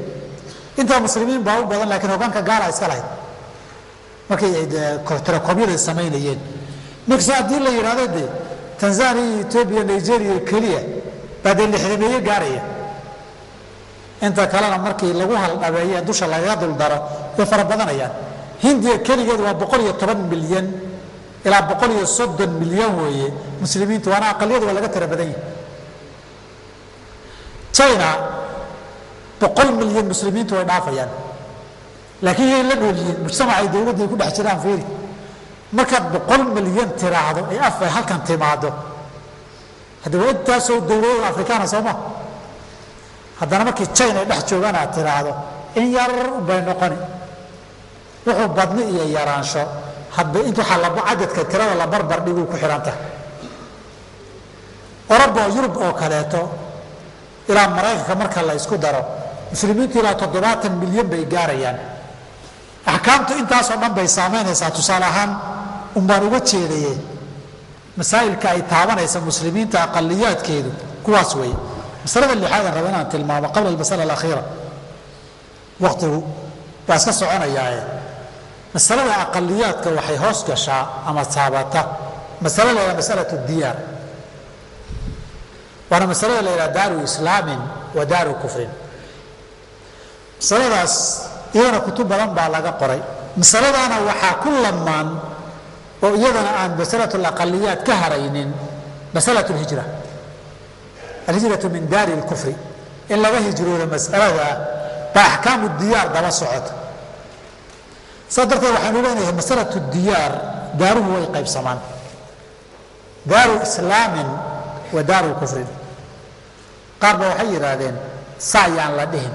Intaa muslimiin baa u badan, laakiin hogaanka gaala iska lahayd markay ay tirakoobyada samaynayeen. Markase haddii la yidhahdo dee Tanzania iyo Etoobiya, Nigeria keliya baa dee lixdameeye gaaraya, inta kalena markii lagu haldhabeeyo ee dusha lagaga duldaro way fara badanayaan. Hindiya keligeed waa 110 milyan ilaa 130 milyan weeye muslimiintu, waana aqaliyadu waa laga tira badan yahay. China 100 milyan muslimiintu way dhaafayaan, laakiin yay la nool yihiin mujtamacay dowladday ku dhex jiraan. Fiiri, markaad 100 milyan tiraahdo ee af ay halkan timaado, hadda waa intaasoo dowladada afrikaana, soo ma? Haddana markii China ay dhex joogaan aad tiraahdo in yar bay noqoni. Wuxuu badni iyo yaraansho hadba int waxaa laba cadadka tirada la barbar dhiguu ku xihan tahay. Oroba oo Yurub oo kaleeto ilaa Maraykanka marka la isku daro muslimiintu ilaa 70 milyan bay gaarayaan. Axkaamtu intaasoo dhan bay saamaynaysaa. Tusaale ahaan unbaan uga jeedaye masaa'ilka ay taabanaysa muslimiinta aqaliyaadkeedu kuwaas weeye. Masalada lixaad aan raba inaan tilmaamo qabla almasala alakhiira, waqtigu waa iska soconayaaye. Masalada aqaliyaadka waxay hoos gashaa ama taabata masala la yidhaha masalatu diyaar, waana masalada la yidhaha daaru islaamin wa daaru kufrin. Masaladaas iyadana kutub badan baa laga qoray. Masaladaana waxaa ku lamaan oo iyadana aan masalatu alaqaliyaat ka haraynin masalatu alhijra, alhijratu min daari lkufri, in laga hijroodo mas'alada baa axkaamu diyaar daba socota. Saas darteed waxaynu leenahay masalatu diyaar, daaruhu way qaybsamaan, daaru islaamin wa daaru kufrin. Qaar ba waxay yidhaahdeen saayaan la dhihin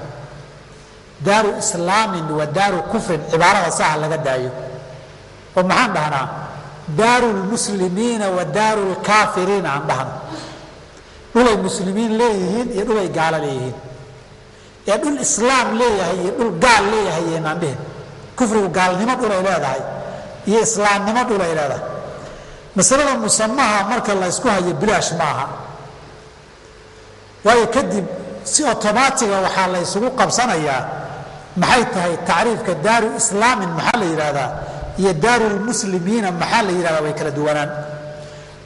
daaru islaamin wa daaru kufrin, cibaarada saha laga daayo oo maxaan dhahnaa daaru lmuslimiina wa daaru lkaafiriina aan dhahno. Dhulay muslimiin leeyihiin iyo dhulay gaalo leeyihiin, ee dhul islaam leeyahay iyo dhul gaal leeyahay inaan dhihin. Kufrigu gaalnimo dhulay leedahay iyo islaamnimo dhulay leedahay. Masalada musamaha marka la ysku hayo bilaash maaha, waayo kadib si otomaatiga waxaa la ysugu qabsanayaa maxay tahay tacriifka daaru islaamin maxaa la yidhaahdaa iyo daarulmuslimiina maxaa la yidhahdaa, way kala duwanaan.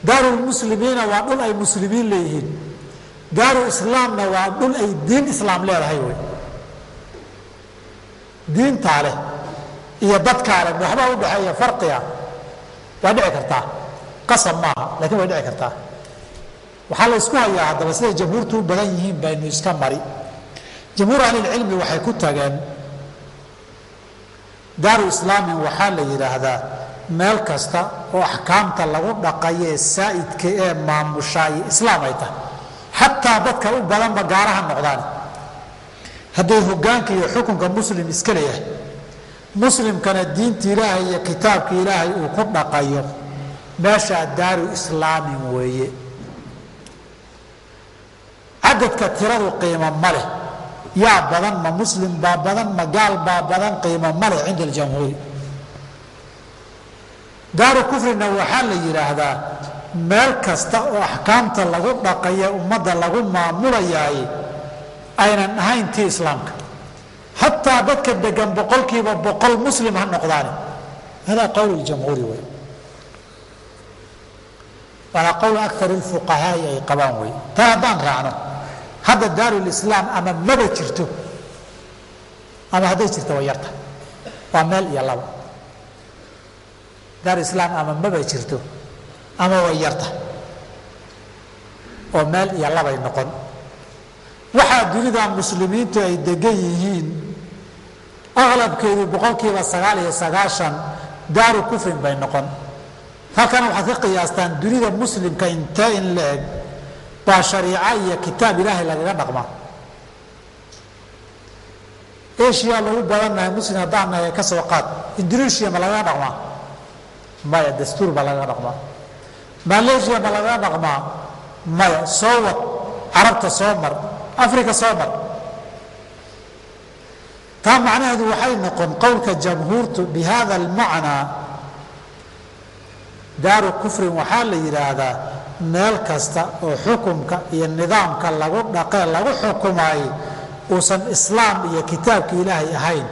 Daarulmuslimiina waa dhul ay muslimiin leeyihiin, daaru islaamna waa dhul ay diin islaam leedahay wey. Diintaa leh iyo dadkaa leh waxbaa u dhexeeya farqiga, waa dhici kartaa, qasab maaha lakin way dhici kartaa. Waxaa la isku hayaa haddaba siday jamhuurtu u badan yihiin baynu iska mari. Jamhuur ahlilcilmi waxay ku tageen daaru islaamin waxaa la yidhaahdaa meel kasta oo axkaamta lagu dhaqayo ee saa'idka ee maamushaay islaam ay tahay, xataa dadka u badanba gaalaha noqdaan. Hadday hoggaanka iyo xukunka muslim iska leeyahay, muslimkana diinta ilaahay iyo kitaabka ilaahay uu ku dhaqayo, meeshaa daaru islaamin weeye. Cadadka tiradu qiimo ma leh, yaa badan, ma muslim baa badan ma gaal baa badan, qiimo ma leh cinda aljamhuuri. Daaru kufrina waxaa la yidhaahdaa meel kasta oo axkaamta lagu dhaqayo ummadda lagu maamulayaay aynan ahayn tii islaamka, xataa dadka degan 100% muslim ha noqdaane. Hada qowl ljamhuuri wey, waana qowl akar lfuqahaai ay qabaan wey. Taa haddaan raacno hadda daarulislaam ama maba jirto, ama hadday jirto way yarta, waa meel iyo laba. Daarulislaam ama maba jirto ama way yarta oo meel iyo labay noqon. Waxaa dunida muslimiintu ay degan yihiin aqlabkeedu 99% daaru kufrin bay noqon. Halkana waxaad ka qiyaastaan dunida muslimka intee in la eg baa shariico iyo kitaab ilaahay lagaga dhaqmaa. Asia lagu badannahay muslim haddaan nahay ka soo qaad, Indonesia ma lagaga dhaqmaa? Maya, dastuur baa lagaga dhaqmaa. Malaysia ma lagaga dhaqmaa? Maya. Soo wad Carabta, soo mar Africa, soo mar. Taa macnaheedu waxay noqon qowlka jamhuurtu bi hada almacnaa daaru kufrin waxaa la yidhaahdaa meel kasta oo xukumka iyo nidaamka lagu dhaqee lagu xukumaayey uusan islaam iyo kitaabka ilaahay ahayn.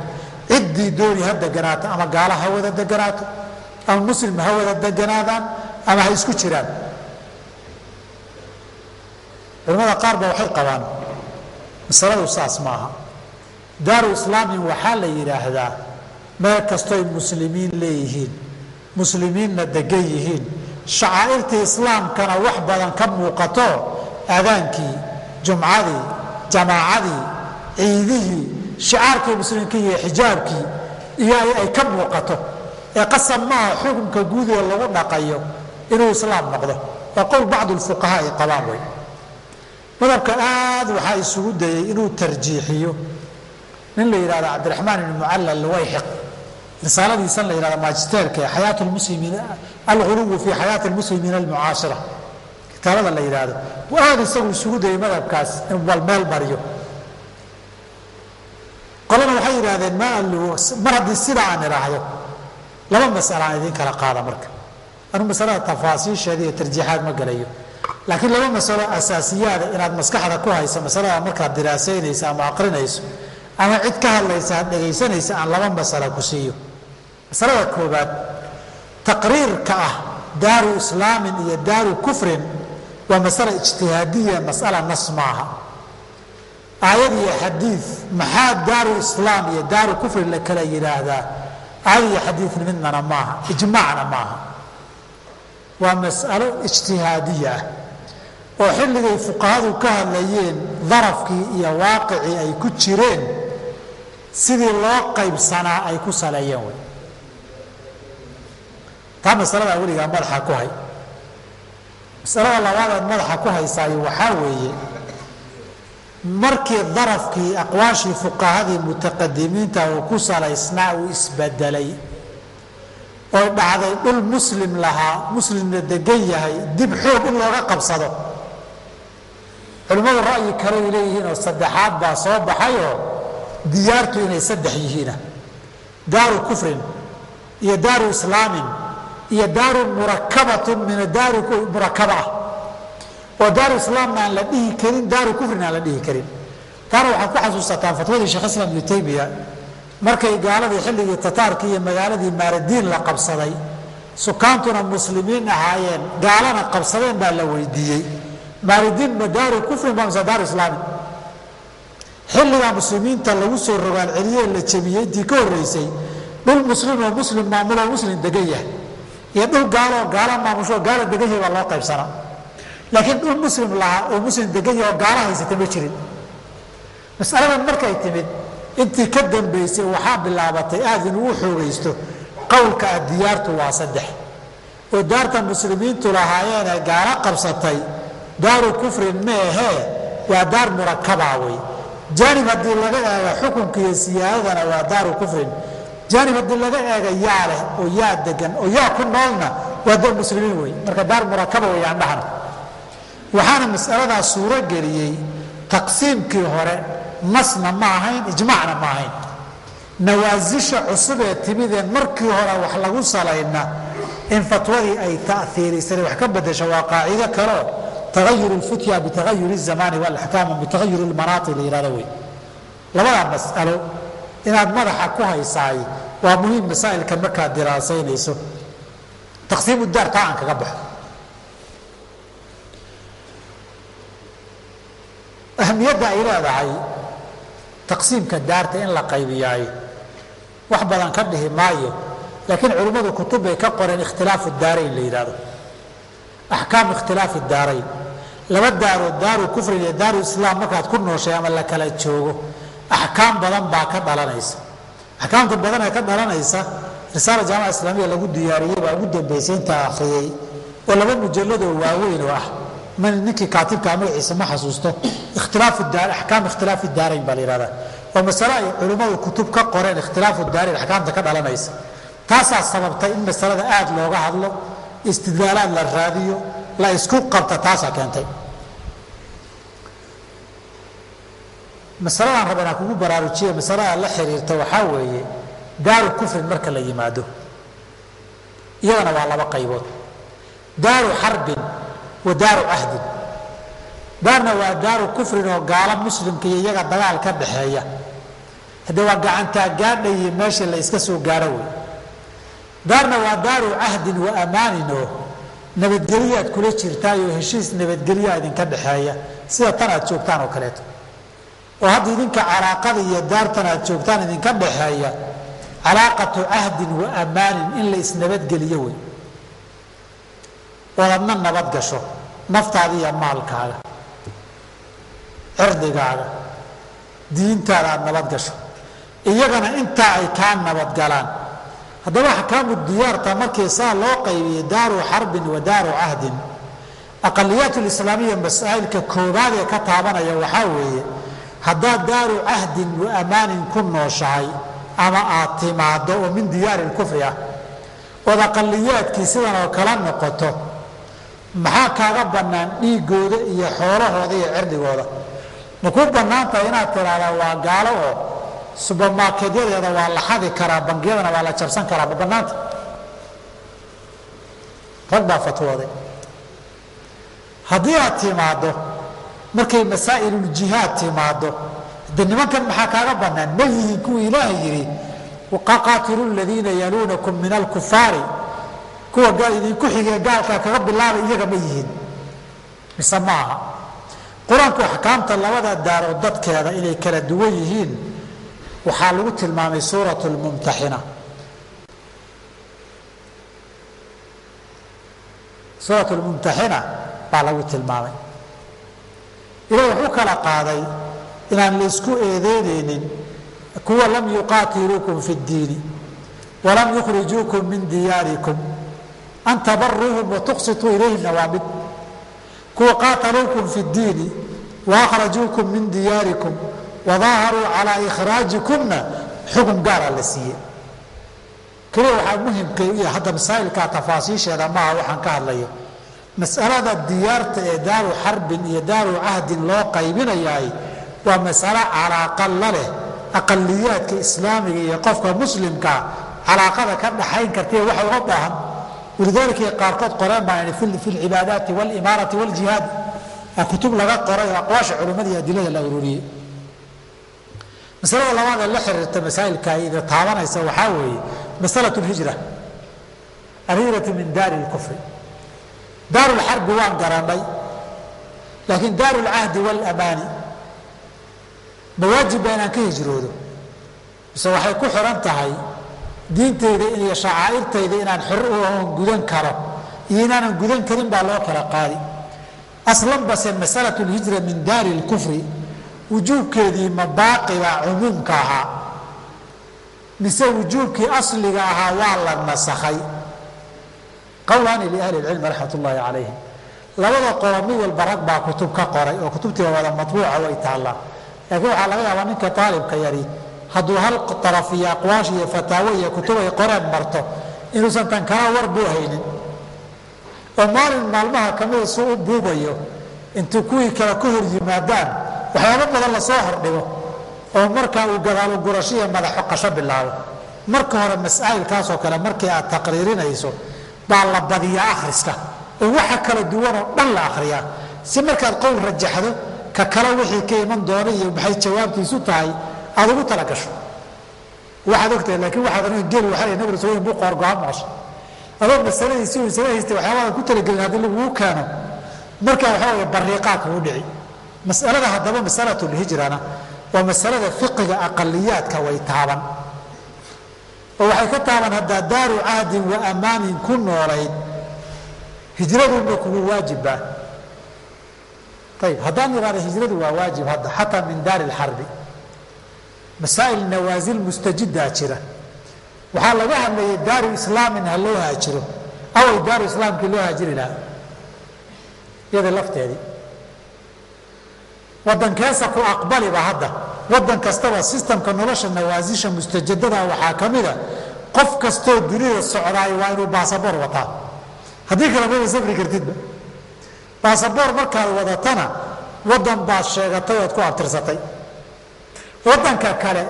Ciddii dooni ha deganaato, ama gaala ha wada deganaato, ama muslim ha wada deganaadaan, ama ha isku jiraan. Culamada qaar ba waxay qabaan masaladu saas maaha. Daaru islaamin waxaa la yidhaahdaa meel kastoy muslimiin leeyihiin, muslimiinna degan yihiin, shacaa'irtii islaamkana wax badan ka muuqato, aadaankii, jumcadii, jamaacadii, ciidihii, shicaarkii muslimka iyo xijaabkii iyo ay ka muuqato, ee qasab maaha xukunka guud ee lagu dhaqayo inuu islaam noqdo. Waa qowl bacdu lfuqahaa ay qabaan wey. Madhabka aad waxaa isugu dayay inuu tarjiixiyo nin la yidhahdo Cabdiraxmaan ibn Mucalla Luwayxiq, risaaladiisan la yidhahdo maajisteerka ee xayaatu lmuslimiin, alghuluwu fi xayaati almuslimiin almucaasira, kitaabada la yidhaahdo, buu aad isagu isugu dayay madhabkaas inuu bal meel mariyo. Qolana waxay yidhahdeen mar haddii sidaa aan idhaahdo laba mas'ala aan idiin kala qaada. Marka anuu masalada tafaasiisheeda iyo tarjiixaad ma galayo, laakiin laba masalo asaasiyaada inaad maskaxda ku hayso masalada markaad diraasaynaysa ama aqrinayso ama cid ka hadlaysa aad dhegaysanaysa, aan laba masalo ku siiyo. Masalada koobaad, taqriirka ah daaru islaamin iyo daaru kufrin waa masala ijtihaadiya, mas'ala nas maaha. Aayad iyo xadiid maxaa daaru islaam iyo daaru kufrin la kala yidhaahdaa? Aayad iyo xadiidna midnana maaha, ijmaacna maaha, waa mas'alo ijtihaadiya ah oo xilligay fuqahadu ka hadlayeen darafkii iyo waaqicii ay ku jireen sidii loo qaybsanaa ay ku saleeyeen wey. Taa masaladaa weligaa madaxa ku hay. Masalada labaadeed madaxa ku haysaayo waxaa weeye, markii darafkii aqwaashii fuqahadii mutaqadimiinta uu ku salaysnaa uu isbedelay oo dhacday dhul muslim lahaa, muslimna degan yahay, dib xoog in looga qabsado, culimmadu ra'yi kaley leeyihiin oo saddexaad baa soo baxayoo diyaartu inay saddex yihiina: daaru kufrin iyo daaru islaamin iyo daaru murakabatun min daaru murakaba ah, oo daaru islaamna aan la dhihi karin, daaru kufrina aan la dhihi karin. Taana waxaad ku xasuusataan fatwadii Sheekh Islaam Ibnu Taymiya markay gaaladii xilligii Tataarkii iyo magaaladii Maaradiin la qabsaday, sukaantuna muslimiin ahaayeen, gaalana qabsadeen, baa la weydiiyey: Maaridiin ma daaru kufrin ba mise daaru islaamin? Xilligaa muslimiinta lagu soo rogaal celiyee la jebiyey intii ka horreysay dhul muslim oo muslim maamuloo muslim degan yahay iyo dhul gaaloo gaala maamusho gaala degan yahay baa loo qaybsanaa, laakiin dhul muslim lahaa oo muslim degan yahay oo gaala haysata ma jirin. Masaladan markay timid intii ka dambaysay waxaa bilaabatay aada inuu u xoogaysto qowlka ah diyaartu waa saddex, oo daarta muslimiintu lahaayeenee gaalo qabsatay daaru kufrin ma ahee, waa daar murakaba wey. Jaanib haddii laga eego xukunka iyo siyaadadana waa daaru kufrin, jaanib haddii laga eega yaa leh oo yaa degan oo yaa ku noolna waa daar muslimiin wey. Marka daar murakaba wey aan dhahno. Waxaana mas'aladaa suuro geliyey taqsiimkii hore nasna ma ahayn, ijmaacna ma ahayn. Nawaasisha cusub ee timidee markii hore wax lagu salayna in fatwadii ay ta'hiirisay wax ka bedesho waa qaacido kaleo tagayur lfutya bitagayuri الzamaani walaxkaam bitagayur lmanaati la yihahdo wey. Labada mas'alo inaad madaxa ku haysaay waa muhiim masaa'ilkan markaad diraasaynayso. Taqsiimu daar taa aan kaga baxo. Ahamiyadda ay leedahay taqsiimka daarta in la qaybiyaay wax badan ka dhihi maayo, laakiin culimmadu kutub bay ka qoreen ikhtilaafu daarayn la yidhahdo, axkaamu ikhtilaafi daarayn. Laba daarood, daaru kufrin iyo daaru islaam, markaad ku nooshay ama la kala joogo axkaam badan baa ka dhalanaysa. Axkaamta badan ee ka dhalanaysa risaala jaamaca islaamiya lagu diyaariyey baa ugu dambeysay intaa akhriyey oo laba mujalladoo waaweyn oo ah, ninkii kaatibkaa magaciisa ma xasuusto, ikhtilaafu daar, axkaam ikhtilaafi daarayn baa la yihahdaa. Waa masale ay culimmadu kutub ka qoreen ikhtilaafu daarayn axkaamta ka dhalanaysa. Taasaa sababtay in masalada aada looga hadlo, istidlaalaad la raadiyo, la isku qabta, taasaa keentay. Masaladaan raba inaan kugu baraarujiya masalada la xiriirta waxaa weeye daaru kufrin marka la yimaado iyadana waa laba qaybood: daaru xarbin wa daaru cahdin. Daarna waa daaru kufrin oo gaalo muslimka iyo iyaga dagaal ka dhaxeeya, haddee waa gacantaa gaadhayi meesha la iska soo gaaro wey. Daarna waa daaru cahdin wa amaanin oo nabadgelyaad kula jirtaayoo heshiis nabadgelyaa idinka dhexeeya, sida tan aad joogtaan oo kaleeto, oo hadda idinka calaaqada iyo daartan aad joogtaan idinka dhexeeya calaaqatu cahdin wa amaanin in la isnabadgeliyo wey, ood adna nabad gasho naftaada iyo maalkaaga, cirdigaaga, diintaada aada nabad gasho, iyagana intaa ay kaa nabadgalaan. Haddaba axkaamu diyaarta markii saa loo qaybiyey daaru xarbin wa daaru cahdin, Aqaliyaat lislaamiya masaa'ilka koobaad ee ka taabanaya waxaa weeye, haddaad daaru cahdin wa amaanin ku nooshahay ama aad timaaddo oo min diyaari lkufri ah ood aqaliyaadkii sidan oo kala noqoto, maxaa kaaga bannaan dhiiggooda iyo xoolahooda iyo cirdigooda? Ma kuu bannaan tahay inaad tiraahdaa waa gaalo oo subermarketyadeeda waa la xadi karaa, bangiyadana waa la jabsan karaa? Ma bannaanta? Rag baa fatwooday. Haddii aad timaaddo markay masaa'iluljihaad timaaddo, de nimankan maxaa kaaga bannaan? Ma yihiin kuwii Ilaahay yidhi qaatilu ladiina yaluunakum min alkufaari, kuwa idinku xigee gaalkaa kaga bilaabay, iyaga ma yihiin mise ma aha? Qur-aanku axkaamta labada daarood dadkeeda inay kala duwan yihiin waxaa lagu tilmaamay suurat lmumtaxina. Suurat lmumtaxina baa lagu tilmaamay. Ilahi wuxuu kala qaaday inaan la isku eedeyneynin kuwa lam yuqaatiluukum fi اddiini walam yukhrijuukum min diyaarikum an tabaruuhum watuqsituu ilayhimna waa mid, kuwa qaataluukum fi اddiini waakhrajuukum min diyaarikum wadaaharuu calaa ikhraajikumna xukun gaara la siiyey. Keliya waxaa muhimka u yahay hadda masaa'ilkaa tafaasiisheeda maaha waxaan ka hadlayo. Mas'alada diyaarta ee daaru xarbin iyo daaru cahdin loo qaybinayaay waa masalo calaaqa la leh aqaliyaadka islaamiga iyo qofka muslimkaa calaaqada ka dhaxayn kartay waxa uga baahan. Walidaalika qaarkood qoreen baan fi lcibaadaati walimaarati waljihaad, waa kutub laga qoray oo aqwaasha culimmada iyo adilada la ururiyey. Masalada labaad ee la xiriirta masaa'ilka ida taabanaysa waxaa weeye masalatu lhijra, alhijratu min daari lkufri. Daaru lxarbi waan garanay, laakiin daaru lcahdi waalamaani ma waajib ba inaan ka hijroodo mise waxay ku xiran tahay diinteyda iyo shacaa'irtayda inaan xor u gudan karo iyo inaanan gudan karin baa loo kala qaadi. Aslan base masalatu lhijra min daari lkufri wujuubkeedii ma baaqiba cumuumka ahaa mise wujuubkii asliga ahaa waa la nasakhay? Qowlaani liahli lcilmi raxmat ullaahi calayhim. Labada qolo mid walba rag baa kutub ka qoray oo kutubtii wada matbuuca way taallaa, laakiin waxaa laga yaabaa ninka aalibka yari hadduu hal araf iyo aqwaash iyo fataawo iyo kutub ay qoreen marto inuusan tan kala war buu haynin, oo maalin maalmaha kamida suu u buubayo intuu kuwii kale ka hor yimaadaan waxyaabo badan lasoo hordhigo oo markaa uu gadaalo gurasho iyo madaxo qasho bilaabo. Marka hore masaa'ilkaasoo kale markii aad taqriirinayso baa la badiyaa akhriska oo waxa kala duwanoo dhan la akhriyaa, si markaad qowl rajaxdo ka kale wixii ka iman doona iyo maxay jawaabtiisu tahay aad ugu talagasho. Waxaad ogtahay, laakiin waxaad aniga geel waxaa nabiga soo buu qoorgo'a maqashay adoo masaladiisi uu isaga haystay waxyaabadan ku talagelin haddii lagugu keeno marka waxaa weeye bariiqaa kugu dhici. Mas'alada haddaba masalatulhijrana waa masalada fiqiga aqaliyaadka way taaban, oo waxay ka taaban haddaa daaru cahdin wa amaanin ku noolayd hijradunba kugu waajibba. Ayib, haddaan idhahda hijradu waa waajib hadda xataa min daari lxarbi, masaa'il nawaasil mustajidaa jira. Waxaa laga hadlayay daaru islaamin ha loo haajiro, away daaru islaamkii loo haajiri lahaa iyada lafteedii waddankeesa ku aqbaliba hadda. Waddan kastaba sistamka nolosha nawaasisha mustajadada waxaa ka mida qof kastoo dunida socdaay waa inuu baasaboor wataa, haddii kale maba safri kartidba. Baasaboor markaad wadatana waddan baad sheegatay ood ku abtirsatay. Waddanka kale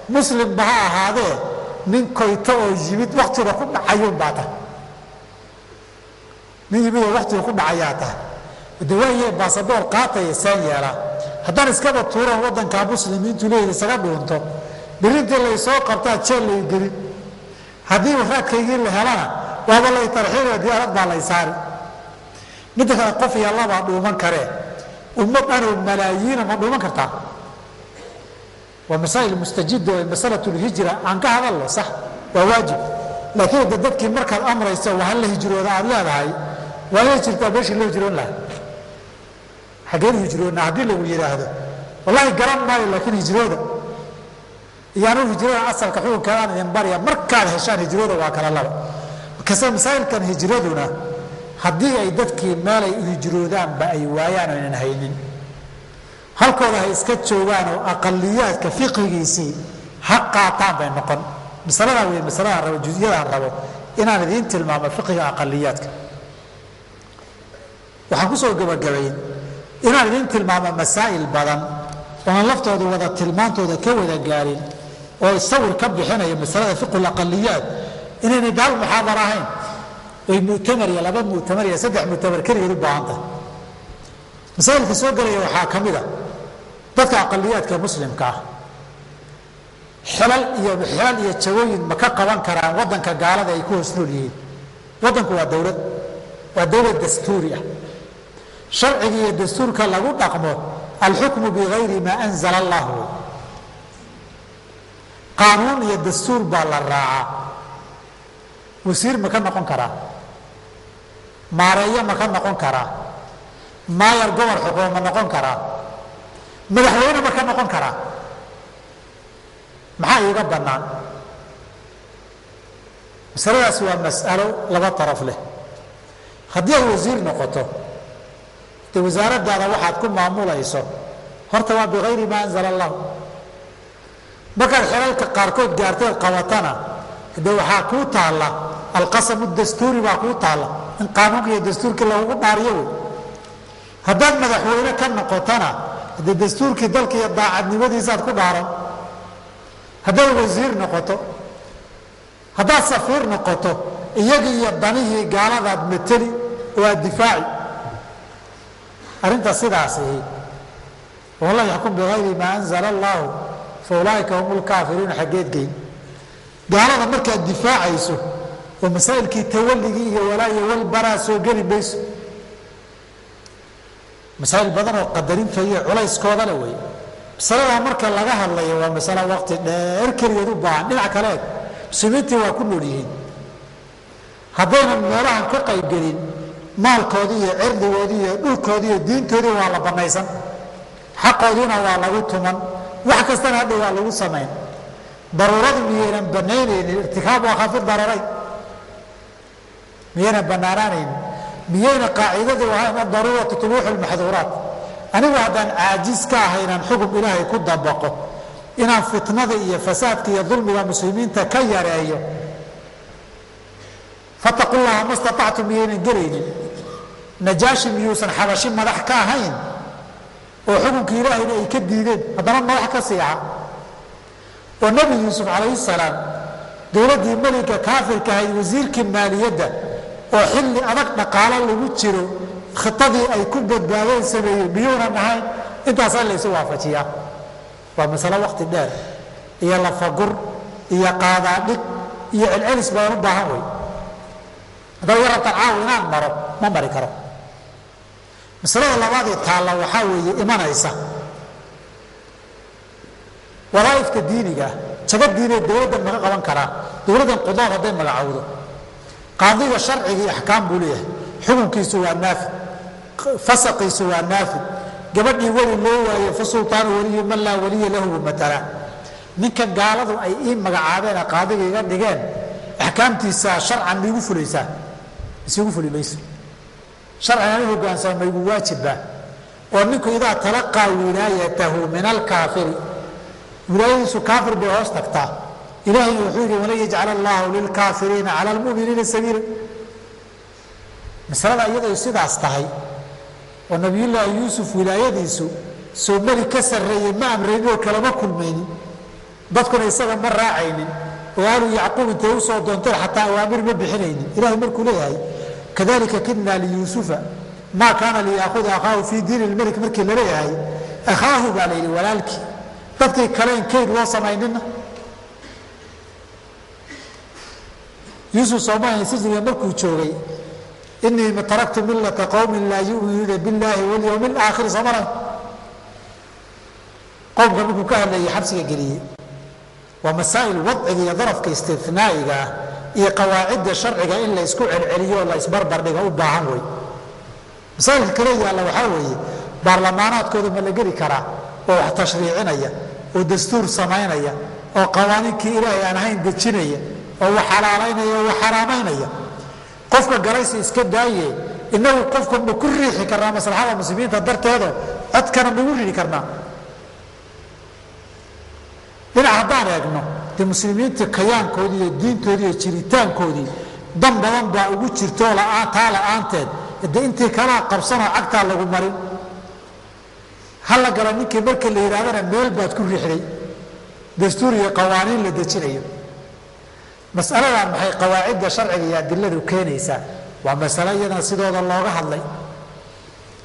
muslimba ha ahaadee nin koyto oo yimid waktiga ku dhacayuun baa tahay, nin yimid oo waktiga ku dhacayaa tahay. De waaye baasaboor qaataya saan yeelaa, haddaan iskaba tuuran waddankaa muslimiintu leeyihi isaga dhuunto, birintii laysoo qabtaa jeel lay gelin, haddii raadkaygii la helana waaba lay tarxiilaya, diyaarad baa lay saari. Midda kale qof iyo labaa dhuuman karee, ummad dhanoo malaayiina ma dhuuman kartaa? Waa masaa'il mustajida oo masalatulhijra aan ka hadalno, sax waa waajib, laakiin de dadkii markaad amrayso waa hala hijrooda aada leedahay, waa inay jirtaa meeshii loo hijroon lahaa. Xaggeen hijroona haddii lagu yidhaahdo wallahi garan maayo, laakiin hijrooda iyo anugu hijrada asalka xukunkeedaan idin barya, markaad heshaan hijrooda waa kala laba. Kase masaa'ilkan hijraduna Haddii ay dadkii meelay u hijroodaanba ay waayaan oo aynan haynin, halkooda ha iska joogaan oo aqaliyaadka fiqhigiisii ha qaataan bay noqon. Masaladaa wey masaladaan rabo, juziyadaan rabo inaan idiin tilmaamo fiqhiga aqaliyaadka. Waxaan kusoo gabagabayn inaan idiin tilmaamo masaa'il badan oonan laftooda wada tilmaantooda ka wada gaarin oo sawir ka bixinaya masalada fiqhul aqaliyaat inaynay daal muxaadara ahayn, oy mu'tamar iyo laba mu'tamar iyo saddex mu'tamar keligeed u baahan tahay. Masaa'ilka soo gelaya waxaa ka mid a dadka aqaliyaadka muslimka ah xilal iyo jawooyin ma ka qaban karaan waddanka gaalada ay ku hoos nool yihiin. Waddanku waa dowlad, waa dowlad dastuuri ah, sharciga iyo dastuurka lagu dhaqmo alxukmu bigayri maa anzala allah wey. Qaanuun iyo dastuur baa la raacaa. Wasiir ma ka noqon karaa? Maareeyo ma ka noqon karaa? Maayar gobol xukumo ma noqon karaa? Madaxweyne ma ka noqon karaa? Maxaa iiga bannaan? Masaladaasi waa mas'alo laba taraf leh. Haddii aad wasiir noqoto, dee wasaaraddaada waxaad ku maamulayso horta waa bigayri maa anzala allah. Markaad xilalka qaarkood gaarteed qabatana, dee waxaa kuu taalla alqasamu dastuuri baa kuu taalla, in qaanuunka iyo dastuurkii lagugu dhaariyo wey. Haddaad madaxweyne ka noqotona, dee dastuurkii dalka iyo daacadnimadiisaad ku dhaaran. Haddaad wasiir noqoto, haddaad safiir noqoto, iyagii iyo danihii gaaladaad mateli oo aad difaaci. Arrinta sidaasihi waman lam yaxkum bigayri maa anzala allaahu fa ulaaika hum lkaafiruun. Xaggeed geyn gaalada markaad difaacayso oo masaa'ilkii tawalligii iyo walaa iyo walbaraa soo geli mayso. Masaa'il badan oo qadarinta iyo culayskooda le wey. Masaladaa marka laga hadlayo waa masalo waqti dheer keligeed u baahan. Dhinac kale eg, muslimiintii waa ku nool yihiin, haddaynan meelahan ka qaybgelin maalkoodii iyo cirdigoodii iyo dhulkoodii iyo diintoodii waa la banaysan, xaqoodiina waa lagu tuman, wax kastana hadhow waa lagu samayn. Daruuradu miyaynan banaynaynin irtikaabu akhafi dararayn? Miyaynan banaanaanaynin? Miyayna qaacidadu ahayn addaruuratu tubuuxu lmaxduuraat? Anigu haddaan caajiz ka ahay inaan xukun ilaahay ku dabaqo, inaan fitnada iyo fasaadka iyo dulmiga muslimiinta ka yareeyo, fataqu llaha ma statactum miyaynan gelaynin? Najaashi miyuusan xabashi madax ka ahayn oo xukunkii ilaahayna ay ka diideen haddana madax ka siixa? Oo nebi Yuusuf calayhi salaam dowladdii meligga kaafirka ahayd wasiirkii maaliyadda oo xilli adag dhaqaalo lagu jiro khitadii ay ku badbaadeen sameeyey miyuunan ahayn? Intaasaa laysu waafajiyaa. Waa masalo waqti dheer iyo lafagur iyo qaadaadhig iyo celcelis badan u baahan wey. Haddaad iga rabtaan caawa inaan maro, ma mari karo. Masalada labaadee taalla waxaa weeye imanaysa wadaa'ifka diiniga ah. Jago diineed dowladdan maga qaban karaa? Dowladdan qudaad hadday magacowdo, qaadiga sharcigii axkaam buu leeyahay, xukunkiisu waa naafid, fasaqiisu waa naafid. Gabadhii weli loo waayo fa sultaanu waliyu man laa waliya lahu matala. Ninka gaaladu ay ii magacaabeene qaadiga iga dhigeen axkaamtiisa sharcan maigu fulaysaa? Isigu fuli mayso. Sharcigan u hogaansama maigu waajibbaa? Oo ninku idaa talaqaa wilaayatahu min alkaafiri, wilaayadiisu kaafir bay hoos tagtaa. Ilaahayna wuxuu yidhi walan yajcala allaahu lilkaafiriina cala almu'miniina sabiila. Masalada iyaday sidaas tahay oo nabiyullaahi Yuusuf wilaayadiisu soo meli ka sarreeyey ma amraynin oo kalama kulmaynin, dadkuna isaga ma raacaynin, oo aalu Yacquub intay usoo doonteen xataa awaamir ma bixinaynin. Ilahay markuu leeyahay kadalika kidnaa liyuusufa maa kaana liyaakuda akhaahu fii diini lmelik, markii laleeyahay akhaahu baa la yidhi walaalkii, dadkii kaleen kayd loo samaynina. Yuusuf soomaaliya sijniga markuu joogay inii taraktu millata qowmin laa yu'minuuna billaahi walyowmi alaakhir, soomala qowmka markuu ka hadlayay xabsiga geliyey. Waa masaa'il wadciga iyo darafka istinaa'iga ah iyo qawaacidda sharciga in la isku celceliyo oo la isbarbar dhigo u baahan wey. Masaa'ilka kale yaalla waxaa weeye baarlamaanaadkooda ma la geli karaa oo wax tashriicinaya oo dastuur samaynaya oo qawaaniinkii ilaahay aan ahayn dejinaya oo wax xalaalaynaya oo wax xaraamaynaya? Qofka galaysi iska daaye, inagu qofka ma ku riixi karnaa maslaxada muslimiinta darteedo? Codkana magu ridi karnaa? Dhinac haddaan eegno, dee muslimiinta kayaankoodii iyo diintoodii iyo jiritaankoodii dan badan baa ugu jirtoo taa la-aanteed dee intii kalaa qabsanoo cagtaa lagu marin. Hala gala ninkii marka la yidhahdana meel baad ku riixday dastuur iyo qawaaniin la dejinayo. Masaladan maxay qawaacidda sharciga iyo adiladu keenaysaa? Waa masalo iyadana sidooda looga hadlay.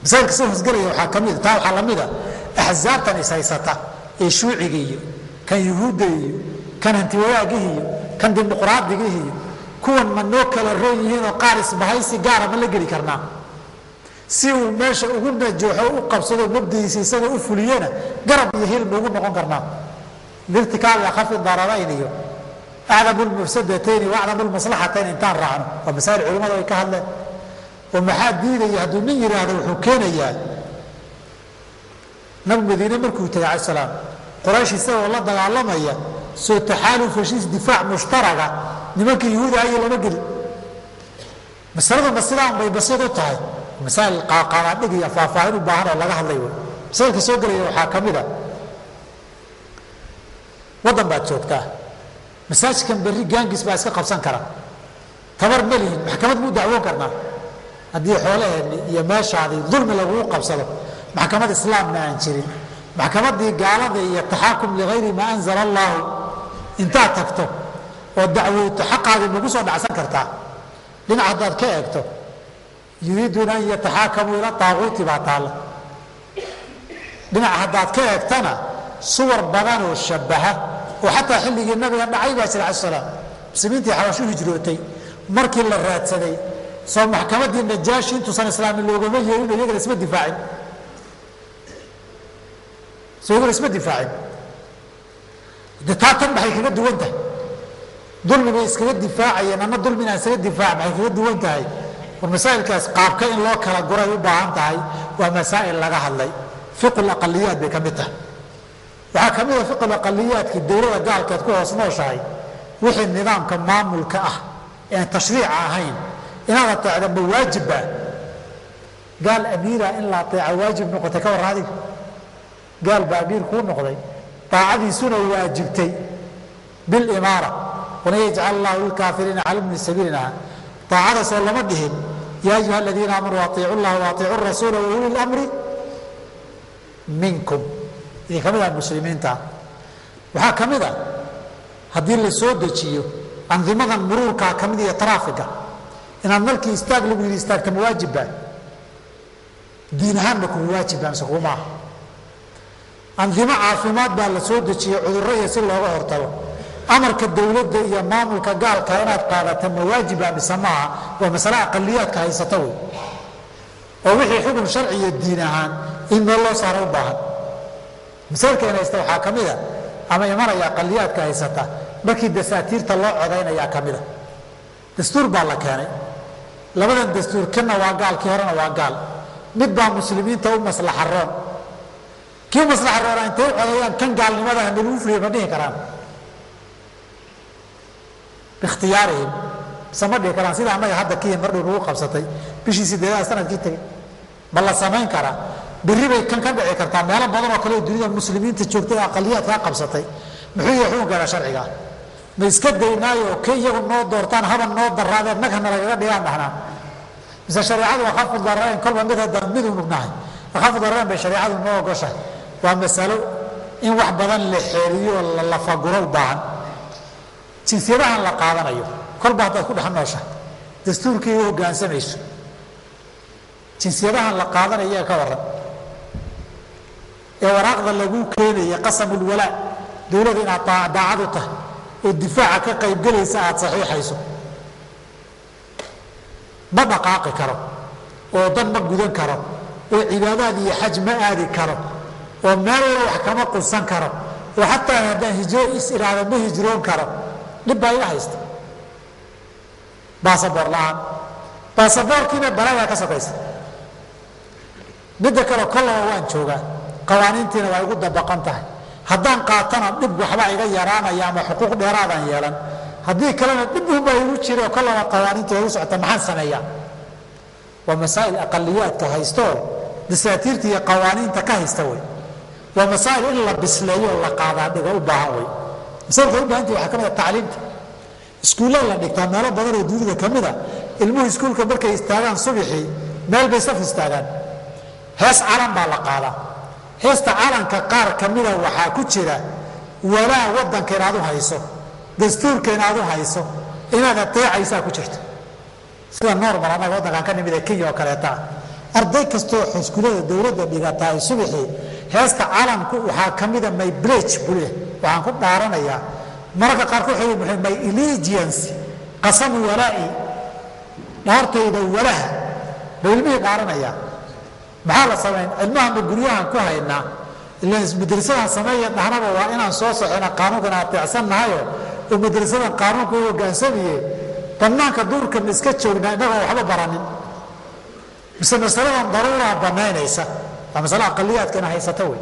Masailka soo hosgelaya waxaa ka mid taa, waxaa lamid a axsaabtan ishaysata ee shuuciga iyo kan yuhuudda iyo kan hantiwadaagih iyo kan dimuqraadigiih iyo kuwan, ma noo kala roon yihiinoo qaar isbahaysi gaara ma la geli karnaa si uu meesha ugu najooxo u qabsado mabdigiisa isaga u fuliyana, garab iyo hil ma ugu noqon karnaa? Lirtikaabi akhafi dararayn iyo acdamu lmafsadatayni wa acdamu lmaslaxatayn intaan raacno, waa masaa'il culimadu ay ka hadleen. Oo maxaa diidaya hadduu nin yidhaahdo? Wuxuu keenayaa nabi Madiine markuu tegay alay salaam, Quraysh isagoo la dagaalamaya, soo taxaaluf heshiis difaac mushtaraga nimanka yuhuuda ayo lama gelin. Masaladu ma sidaan bay basiid u tahay? Masaa'il qaaqaadaadhig iyo faahfaahin u baahan oo laga hadlay wey. Masailka soo gelaya waxaa ka mid a, waddan baad joogtaa, masaajidkan berri gaangis baa iska qabsan kara, tabar ma lihin, maxkamad muu dacwoon karnaa haddii xoolaheenni iyo meeshaadii dulmi lagugu qabsado, maxkamad islaamna aan jirin, maxkamaddii gaalada iyo taxaakum ligayri maa anzala allaahu intaad tagto oo dacwooto, xaqaadii magu soo dhacsan kartaa? Dhinac haddaad ka eegto, yuriiduuna an yataxaakamuu ila taaguuti baa taalla. Dhinac haddaad ka eegtana, suwar badanoo shabaha oo xataa xilligii nabiga dhacay baa jira alai salaam. Muslimiintii xabashu hijrootay markii la raadsaday, soo maxkamaddii Najaashi intuusan islaamin loogama yeelin, iyagana isma difaacin, soo iyagana isma difaacin. De taa tan maxay kaga duwan tahay? Dulmi bay iskaga difaacayeen, ama dulmi inaan iskaga difaac maxay kaga duwan tahay? War masaa'ilkaas qaabka in loo kala guray u baahan tahay. Waa masaa'il laga hadlay, fiqu aqaliyaat bay ka mid tahay. Waxaa ka mid a fiqu aqaliyaadkii dowladda gaalkeed ku hoos nooshahay, wixii nidaamka maamulka ah ean tashriica ahayn inaad ateecda ma waajibba? Gaal amiira in la ateeca waajib noqotay, ka warran adiga. Gaal baa amiir kuu noqday, daacadiisuna waajibtay bilimaara, walan yajcal allahu lilkaafiriina cala mni sabiilin aha. Daacadaasoo lama dhihin yaa ayuha aladiina aamanuu aiicu llaha wa rasuula wa uli lamri minkum. Idin kamid ah muslimiinta. Waxaa ka mid a haddii la soo dejiyo andimadan muruurkaa ka mid iyo taraafiga, inaad markii istaag lagu yidhi istaagta, ma waajibba diin ahaan? Ma kugu waajibba mise kuguma aha? Andimo caafimaad baa la soo dejiyey, cudurro iyo si looga hortago. Amarka dowladda iyo maamulka gaalka inaad qaadata ma waajiba mise maaha? Waa masale aqaliyaadka haysata wey, oo wixii xukun sharci iyo diin ahaan in meel loo saaro u baahan. Masailka in haysta waxaa ka mid a ama imanaya aqaliyaadka haysata markii dasaatiirta loo codaynayaa ka mid a. Dastuur baa la keenay, labadan dastuur, kana waa gaal, kii horena waa gaal. Mid baa muslimiinta u maslaxa roon. Kii u maslaxa roona intay u codayaan kan gaalnimadaha nalagu fuliya ma dhihi karaan biikhtiyaarihim mise ma dhihi karaan? Sida annaga hadda kii mar dhow nagu qabsatay bishii 8aad sanadkii tegey, ma la samayn karaa? Berri bay kan ka dhici kartaa meelo badan oo kale oo dunida muslimiinta joogtay ee aqaliyaadkaa qabsatay. Muxuu yahay xukunkeeda sharcigaa? Ma iska daynaayo ka iyagu noo doortaan, haban noo daraadeen, nag hana lagaga dhigaan dhahnaa, mise shareecadu akhafu dararayn, kolba mid haddaan mid unugnahay, akhafu dararayn bay shareecadu noo ogoshahay? Waa masalo in wax badan la xeeriyo oo la lafaguro u baahan. Jinsiyadahan la qaadanayo, kolba haddaad ku dhex nooshahay dastuurkii u hoggaansamayso, jinsiyadahan la qaadanaya ka warran ee waraaqda lagu keenaya, qasamulwalaa, dowladda inaad daacad u tahay oo difaaca ka qaybgelaysa aada saxiixayso, ma dhaqaaqi karo oo dan ma gudan karo oo cibaadaad iyo xaj ma aadi karo oo meella wax kama qunsan karo oo xataa haddaan hijro is idhaahdo ma hijroon karo, dhib baa iga haysta baasaboor la-aan. Baasaboorkiina balaadaa ka sokaysa. Midda kale, kollaba waan joogaa, qawaaniintiina waa igu dabaqan tahay. Haddaan qaatana dhib waxbaa iga yaraanaya ama xuquuq dheeraadaan yeelan. Haddii kalena dhib unbaa igu jira oo kolaba qawaaniinta igu socota, maxaan sameeyaa? Waa masaa'il aqaliyaadka haystoo dasaatiirta iyo qawaaniinta ka haysta wey. Waa masaa'il in la bisleeyo oo la qaadaa dhigo u baahan wey. Masailka u baahantay waxaa ka mid a tacliimta. Iskuullada la dhigtaa meelo badan oo dunida ka mid a, ilmuhu iskuulka markay istaagaan subaxii meel bay saf istaagaan, hees calan baa la qaadaa. Heesta calanka qaar ka mida waxaa ku jira walaa waddanka inaad u hayso, dastuurka inaad u hayso, inaad ateecaysaa ku jirta. Sida normal annaga waddankan ka nimid ee Kenya oo kaleeta ah, arday kastoo iskuullada dowladda dhigataa subaxii heesta calanku waxaa ka mida my pledge buu waxaan ku dhaaranayaa. Mararka qaarkood waxay muxuu my allegiance, qasamu walaa'i, dhaartayda walaha buu ilmihii dhaaranayaa. Maxaa la samayn? Ilmaha ma guryahan ku haynaa? Ilaan madrasadan sameeya dhahnaba waa inaan soo soxina qaanuunkan ateecsannahayo oo madrasadan qaanuunka u hogaansamiye, bannaanka duurka ma iska joognaa innagoo waxba baranin? Mise masaladan daruuraa banaynaysa? Waa masale aqaliyaadkana haysata wey,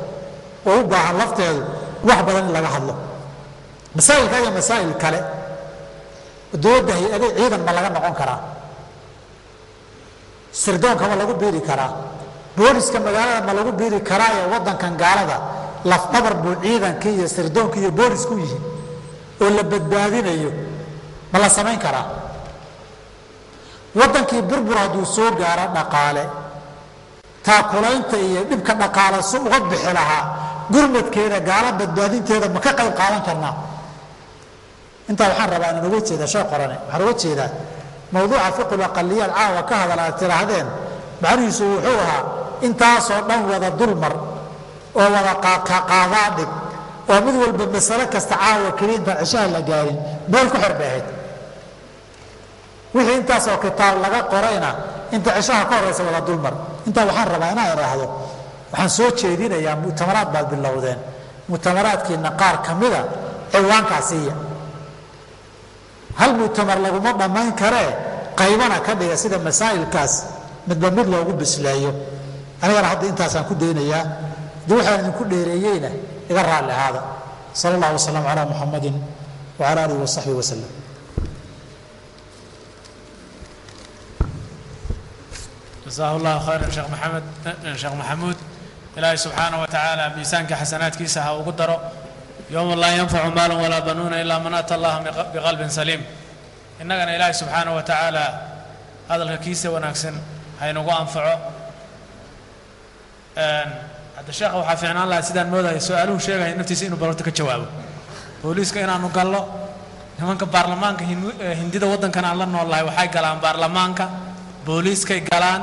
oo u baahan lafteedu wax badan in laga hadlo. Masaa'ilka iyo masaa'il kale, dowladda hay-ade ciidan ma laga noqon karaa? Sirdoonka ma lagu biiri karaa? Booliska magaalada ma lagu biiri karaa? Ee waddankan gaalada lafdhabar buu ciidankii iyo sirdoonkii iyo boolisku yihiin oo la badbaadinayo, ma la samayn karaa? Waddankii burbur hadduu soo gaaro dhaqaale, taakulaynta iyo dhibka dhaqaale su uga bixi lahaa, gurmadkeeda gaalo badbaadinteeda ma ka qayb qaadan karnaa? Intaa waxaan rabaa inaan uga jeedaa shee qorane, waxaan uga jeedaa mawduuca fiqul aqaliyaad caawa ka hadal aad tidhaahdeen, macnihiisu wuxuu ahaa intaasoo dhan wada dulmar oo wada qaadaa dhig oo mid walba masale kasta caawa keliya intaan ceshaha la gaarin meel ku xor bay ahayd. Wixii intaasoo kitaab laga qorayna inta ceshaha ka horeysa wada dulmar. Intaa waxaan rabaa inaan idhaahdo, waxaan soo jeedinayaa mu'tamaraad baad bilowdeen, mu'tamaraadkiina qaar ka mida ciwaankaa siiya. Hal mu'tamar laguma dhammayn karee, qaybana ka dhiga sida masaa'ilkaas midba mid loogu bisleeyo. Anigana hadda intaasaan ku daynayaa, dee waxaan idinku dheereeyeyna iga raalli ahaada. Sala allahu wasalam calaa Muxamadin wacala aalihi wasaxbihi wasalam. Jasaahu llahu khayran Sheekh Maxamed, Sheekh Maxamuud. Ilaahay subxaanaه wa tacaala miisaanka xasanaadkiisa ha ugu daro. Yowma laa yanfacu maalun walaa banuuna ilaa man ata allaha biqalbin saliim. Innagana Ilaahay subxaanaه wa tacaala hadalka kiisa wanaagsan haynagu anfaco. Hadda sheekha waxaa fiicnaan lahaa, sidaan moodaya su-aaluhu sheegaya naftiisa inuu balorta ka jawaabo, booliiska inaanu gallo, nimanka baarlamaanka Hindida waddankan aan la nool lahay waxay galaan baarlamaanka, booliiskay galaan.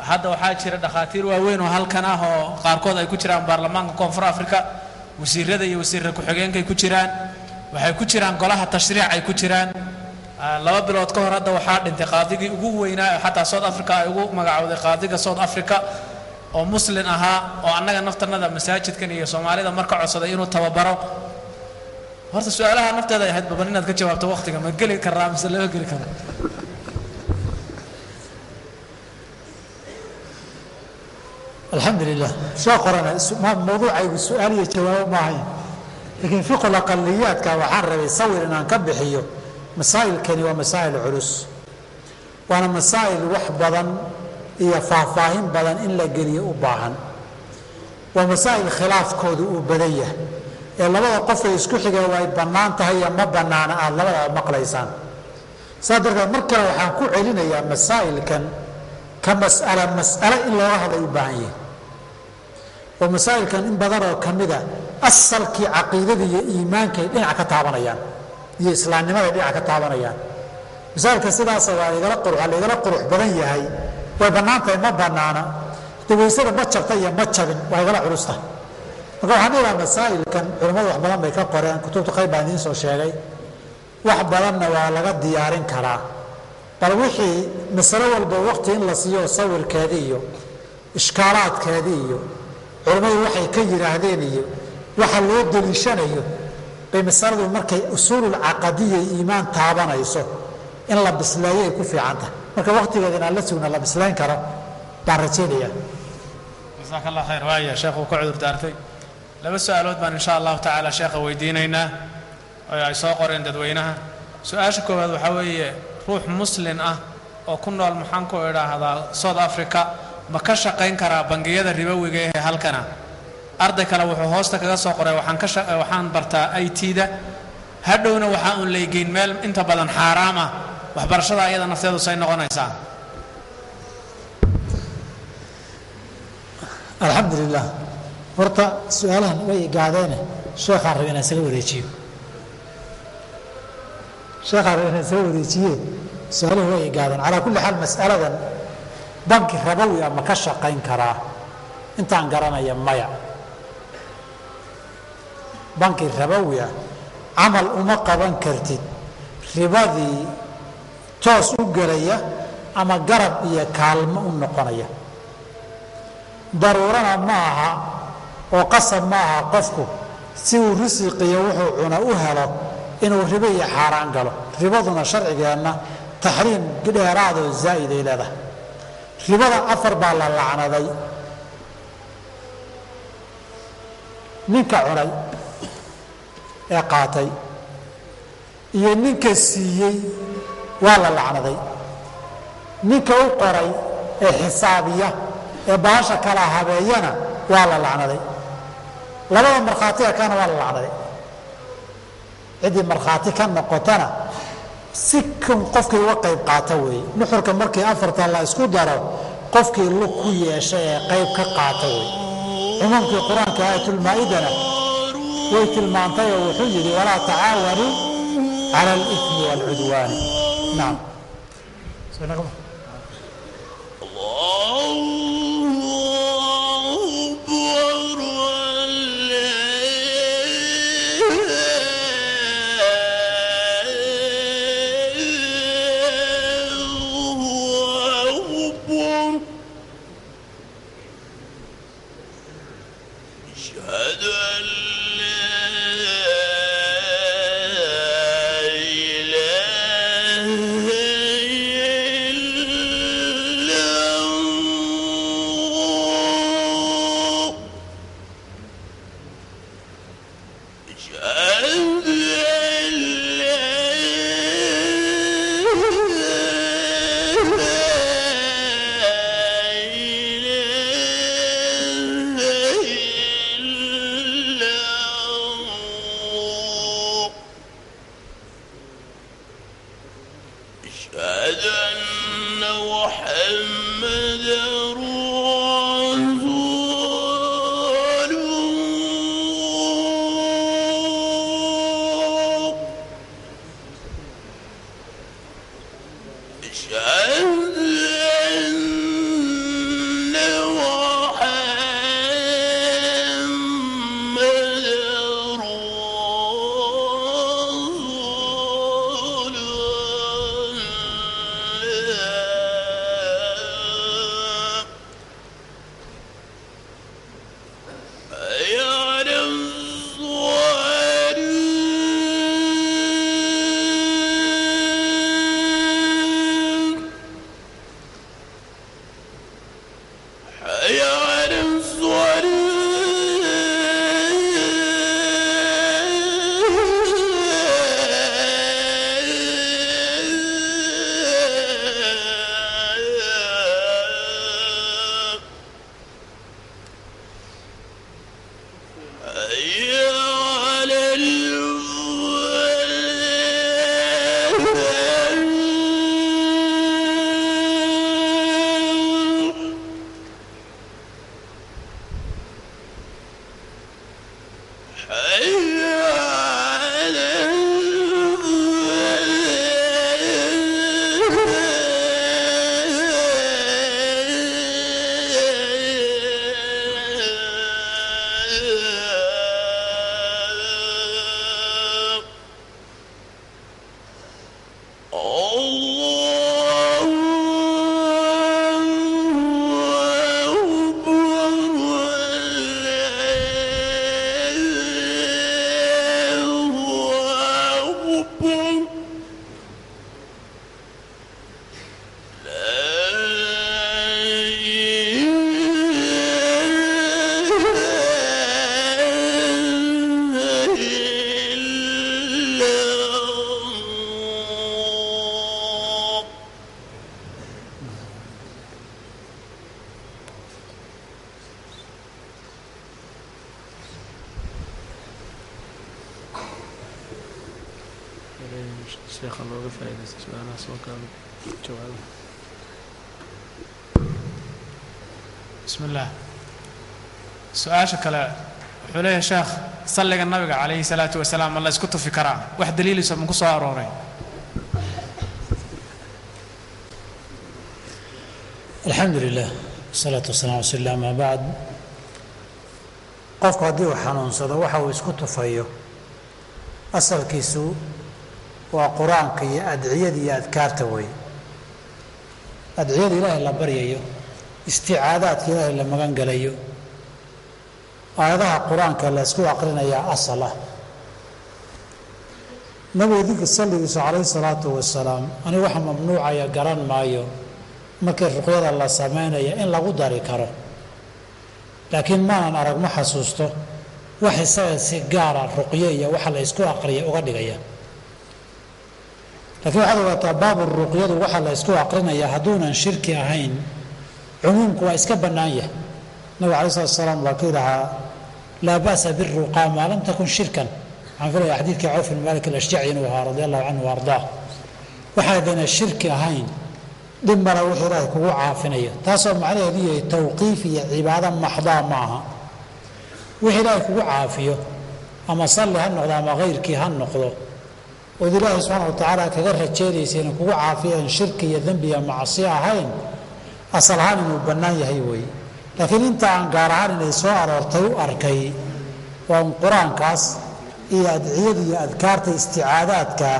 Hadda waxaa jira dhakhaatiir waaweyn oo halkan ah oo qaarkood ay ku jiraan baarlamaanka Koonfur Africa, wasiirada iyo wasiirra ku-xigeenkay ku jiraan, waxay ku jiraan golaha tashriic ay ku jiraan. 2 bilood ka hor hadda waxaa dhintay qaadigii ugu weynaa ee xataa South Africa ay ugu magacowday qaadiga South Africa, oo Muslin ahaa, oo annaga naftanada masaajidkan iyo Soomaalida marka codsaday inuu tababaro. Horta su-aalaha nafteeda ay ahayd baban inaad ka jawaabto, waqtiga ma geli karaa mise lama geli karo? Alxamdu lilah. Soo qorana mawduucaygu su-aal iyo jawaabo ma ahayn, laakiin fiqul aqaliyaadka waxaan rabay sawir inaan ka bixiyo. Masaa'ilkani waa masaa'il culus, waana masaa'il wax badan iyo faahfaahin badan in la geliyo u baahan. Waa masaa'il khilaafkoodu uu badan yahay, ee labada qof ay isku xigeen way bannaan tahay iyo ma bannaana aada labadaba maqlaysaan. Saas darteed mar kale waxaan ku celinayaa, masaa'ilkan ka mas'ala mas'ale in looga hadlay u baahan yihin, oo masaa'ilkan in badan oo ka mida asalkii caqiidada iyo iimaankay dhinac ka taabanayaan iyo islaamnimaday dhinac ka taabanayaan. Masaa'ilka sidaasa waa igala qurux, waa laigala qurux badan yahay, way bannaan tahay, ma bannaana, de waysada ma jabta iyo ma jabin, waa igala culus tahay. Marka waxaan dhihi lahaa masaa'ilkan culimmadu wax badan bay ka qoreen, kutubta qayb baan idiin soo sheegay, wax badanna waa laga diyaarin karaa. Bal wixii masalo walba waqti in la siiyo, sawirkeedii iyo ishkaalaadkeedii iyo culimmadu waxay ka yidhaahdeen iyo waxa loo deliishanayo bay masaladu markay usuululcaqadiya iimaan taabanayso in la bisleeyo ay ku fiican tahay. Marka waqtigeeda inaan la sugna la bislayn karo baan rajaynayaa. Jasaaka allah khayr. Waaya sheekhu ka cudur daartay. 2 su-aalood baan insha allahu tacaala sheekha weydiinaynaa oo ay soo qoreen dadweynaha. Su-aasha koowaad waxaa weeye, ruux muslin ah oo ku nool, maxaan ku idhaahdaa, South Africa ma ka shaqayn karaa bangiyada ribowiga ee halkana? Arday kale wuxuu hoosta kaga soo qoray, waxaan ka waxaan bartaa IT-da, hadhowna waxaa uun laygeyn meel inta badan xaaraam ah, waxbarashada ayada nafteedu say noqonaysaa? Alxamdu lilah. Horta su-aalahan way igaadeene, sheekhaan raba inaan isaga wareejiyo, sheekhaan raba inaan isaga wareejiye, su-aaluhu way igaadeen. Calaa kulli xaal, mas'aladan banki rabowi ah ma ka shaqayn karaa, intaan garanaya maya. Banki rabowi ah camal uma qaban kartid ribadii toos u gelaya ama garab iyo kaalmo u noqonaya. Daruurana ma aha oo qasab ma aha qofku si uu risiqiyo wuxuu cuna u helo inuu ribo iyo xaaraan galo. Ribaduna sharcigeenna taxriim dheeraadoo zaa'id ay leedahay. Ribada afar baa la lacnaday: ninka cunay ee qaatay iyo ninka siiyey waa la lacnaday, ninka u qoray ee xisaabiya ee baasha kala habeeyana waa la lacnaday, labada markhaatiga kana waa la lacnaday, ciddii markhaati ka noqotana si kun qofkii uga qayb qaata weeye. Nuxurka markii afarta la isku daro, qofkii lug ku yeesha ee qayb ka qaata weeye. Cumuumkii qur-aanka aayatulmaa-idana way tilmaantay oo wuxuu yidhi walaa tacaawanuu cala alimi waalcudwaani. Nacam. Sheekha looga faa'iidaysto su-aalaha soo gaaba jawaabaha. Bismi illaah. Su-aasha kale wuxuu leeyahay sheekh, salliga nabiga calayhi salaatu wasalaam ma la isku tufi karaa? Wax daliilayso ma ku soo arooray? Alxamdu lilah wasalaatu wasalaam ala rasuuli llah, amaa bacd. Qofku haddii uu xanuunsado, waxa uu isku tufayo asalkiisu waa qur-aanka iyo adciyada iyo adkaarta weeye. Adciyada ilaahay la baryayo, isticaadaadka ilaahay la magan gelayo, aayadaha qur-aanka la isku aqrinayaa asal ah. Nabiga dinka salligiisu calayhi salaatu wasalaam, anigu waxa mamnuucaya garan maayo markii ruqyada la samaynaya in lagu dari karo, laakiin maanan arag, ma xasuusto wax isaga si gaara ruqyo iyo waxa la isku aqriya uga dhigaya. Lakiin waxaad ogaataa, baabu ruqyadu waxa la isku aqrinaya hadduunan shirki ahayn, cumuumku waa iska bannaan yahay. Nabig alay slatu salaam waa kii lahaa laa ba'sa biruqaa maa lam takun shirkan. Waxaan filaya xadiidkii Cawf bin Malik alashjaci inuu ahaa, radia allahu canhu wa ardaah. Waxaadana shirki ahayn dhib male wuxuu ilaahay kugu caafinayo, taasoo macnaheedu yahay tawqiif iyo cibaado maxdaa ma aha. Wixii ilaahay kugu caafiyo, ama salli ha noqdo ama kayrkii ha noqdo, ood ilaahay subxaana wa tacaala kaga rajeynaysa inuu kugu caafiyo aan shirki iyo dembi iyo macsi ahayn, asal ahaan inuu bannaan yahay weeye. Laakiin inta aan gaar ahaan inay soo aroortay u arkay waa un qur-aankaas iyo adciyada iyo adkaarta isticaadaadkaa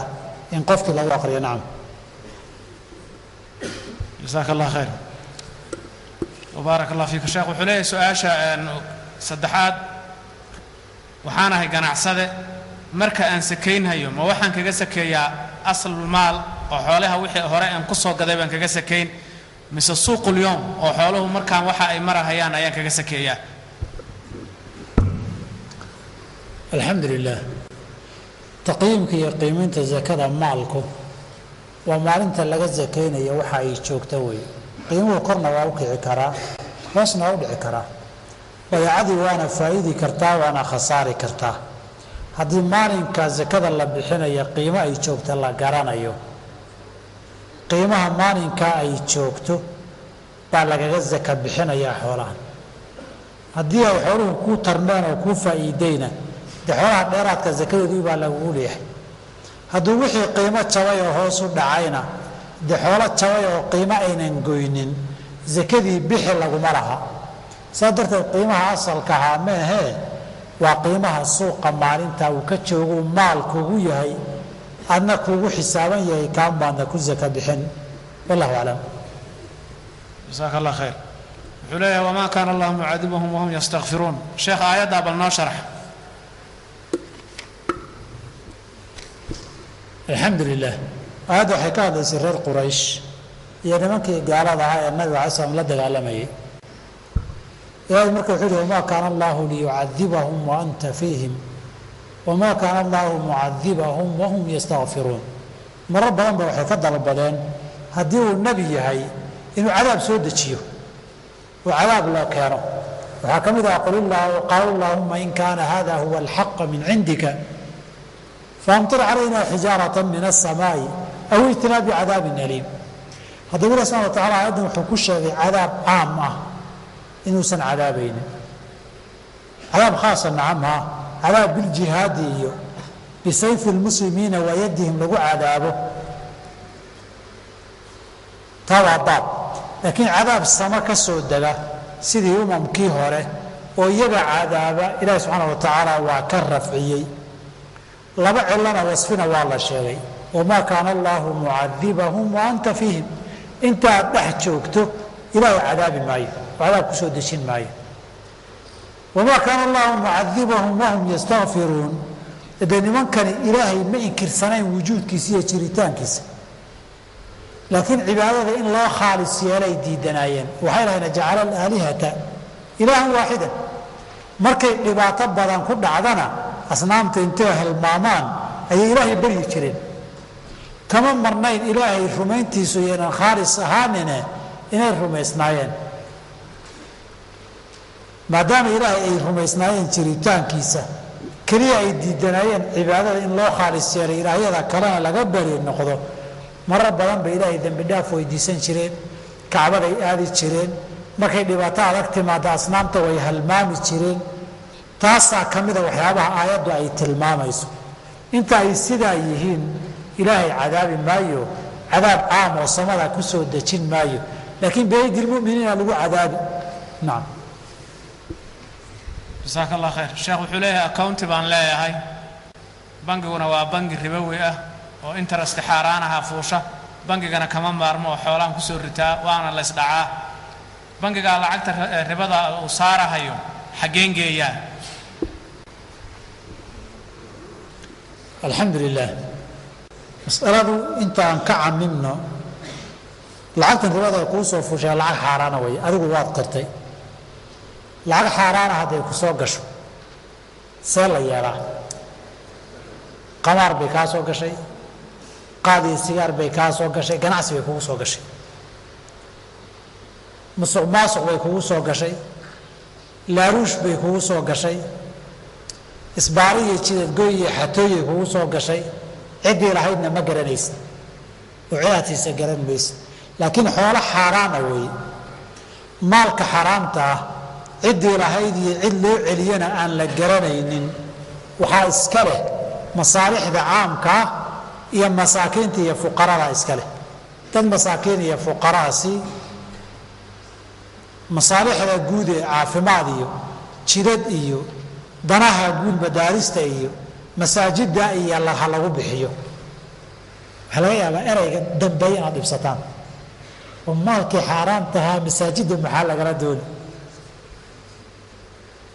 in qofkii lagu aqriyo. Nacam. Jasaaka allah khayr wbaarak allah fiika sheekh. Wuxuu leeyahay su-aasha saddexaad, waxaan ahay ganacsade, marka aan sakaynhayo ma waxaan kaga sakeeyaa aslulmaal oo xoolaha wixii hore aan ku soo gaday baan kaga sakayn, mise suuqulyoom oo xooluhu markaan waxa ay marahayaan ayaan kaga sakeeyaa? Alxamdu lilah. Taqyiimka iyo qiimeynta zakada maalku waa maalinta laga sakaynayo waxa ay joogta weeye. Qiimuhu korna waa u kici karaa, hoosna waa u dhici karaa. Badeecadii waana faa'iidi kartaa, waana khasaari kartaa. Haddii maalinka sakada la bixinayo qiimo ay joogta la garanayo, qiimaha maalinkaa ay joogto baa lagaga saka bixinayaa xoolahan. Haddii ay xooluhu kuu tarmeen oo kuu faa'iideyna, dee xoolaha dheeraadka sakadoodii baa lagugu leeyahay. Hadduu wixii qiimo jabay oo hoos u dhacayna, dee xoolo jabay oo qiimo aynan goynin sakadii bixi laguma laha. Saas darteed qiimaha asalkahaa ma ahee, waa qiimaha suuqa maalinta uu ka joogu maal kugu yahay, adna kuugu xisaaban yahay, kaan baadna ku saka bixin. Wallahu aclam. Jasaaka allah khayr. Wuxuu leeyahay wamaa kaana allahu mucadibahum wahum yastakfiruun. Sheekh, aayaddaa bal noo sharax. Alxamdu lilah. Aayadda waxay ka hadlaysay reer Quraysh iyo nimankii gaalada ahaa ee nabiga alay slam la dagaalamayay. Ilaahay marka wuxuu yihi wamaa kaana allahu liyucadibahum wa anta fiihim wamaa kaana allahu mucadibahum wahum yastakfiruun. Marar badan ba waxay ka dalbadeen haddii uu nebi yahay inuu cadaab soo dejiyo oo cadaab loo keeno. Waxaa ka mid ah qaalu allahuma in kaana hada huwa alxaqa min cindika faamtir calayna xijaarata min aلsamaa'i aw itinaa bicadaabin aliim. Haddaba ilah subxana wa tacala aayaddan wuxuu ku sheegay cadaab caam ah inuusan cadaabaynin, cadaab khaasa nacam ha, cadaab biljihaadi iyo bisayfi lmuslimiina wayadihim lagu cadaabo, taa waa baab. Laakiin cadaab samo ka soo dega sidii umamkii hore oo iyaga cadaaba, ilahi subxaana wa tacaala waa ka rafciyey. Laba cilona wasfina waa la sheegay, wamaa kaana allaahu mucadibahum wa anta fiihim. Intaad dhex joogto ilaahay cadaabi maayo oo cadaab ku soo dejin maayo. Wamaa kaana allahu mucadibahum wahum yastakfiruun. Dee nimankani ilaahay ma inkirsanayn wujuudkiisa iyo jiritaankiisa, laakiin cibaadada in loo khaalis yeelay diidanaayeen. Waxay lahayn jacala alaalihata ilaahan waaxidan. Markay dhibaato badan ku dhacdana asnaamta intay hilmaamaan ayay ilaahay baryi jireen. Kama marnayn ilaahay rumayntiisu yaynan khaalis ahaanine inay rumaysnaayeen. Maadaama ilaahay ay rumaysnaayeen jiritaankiisa, Keliya ay diidanaayeen cibaadada in loo khaalis yeelay, ilaahyada kalena laga beri noqdo. Marar badan bay Ilaahay dembi dhaaf weydiisan jireen, kacbaday aadi jireen, markay dhibaato adag timaado asnaamta way halmaami jireen. Taasaa ka mida waxyaabaha aayaddu ay tilmaamayso. Inta ay sidaa yihiin Ilaahay cadaabi maayo, cadaab caam oo samada ku soo dejin maayo, laakiin biaydi lmuminiina lagu cadaabi. Nacam. Jasaaka Allah khayr. Sheekh wuxuu leeyahay accounti baan leeyahay, bangiguna waa bangi ribowi ah oo interest xaaraan ahaa fuusha, bangigana kama maarmo oo xoolaan kusoo ritaa, waana la isdhacaa. Bangigaa lacagta ribada uu saarahayo xaggeen geeyaa? Alxamdu lilah. Masaladu inta aan ka camimno, lacagtan ribada ay kuu soo fuushay lacag xaaraana way, adigu waad qirtay. Lacag xaaraana hadday ku soo gasho see la yeelaa? Qamaar bay kaa soo gashay, qaad iyo sigaar bay kaa soo gashay, ganacsi bay kugu soo gashay, musuq maasuq bay kugu soo gashay, laaruush bay kugu soo gashay, isbaari iyo jidadgoy iyo xatooyay kugu soo gashay, ciddii lahaydna ma garanaysa oo cidaadtiisa garan maysa, laakiin xoolo xaaraana weeye. Maalka xaaraamta ah ciddii lahayd iyo cid loo celiyana aan la garanaynin waxaa iska leh masaalixda caamkaa iyo masaakiinta iyo fuqarada iska leh. Dad masaakiin iyo fuqaraasi masaalixda guud ee caafimaad iyo jidad iyo danaha guud, madaarista iyo masaajidda iyo ha lagu bixiyo. Waxaa laga yaabaa ereyga dambeeya inaad dhibsataan oo maalkii xaaraamtahaa masaajidda maxaa lagala dooni?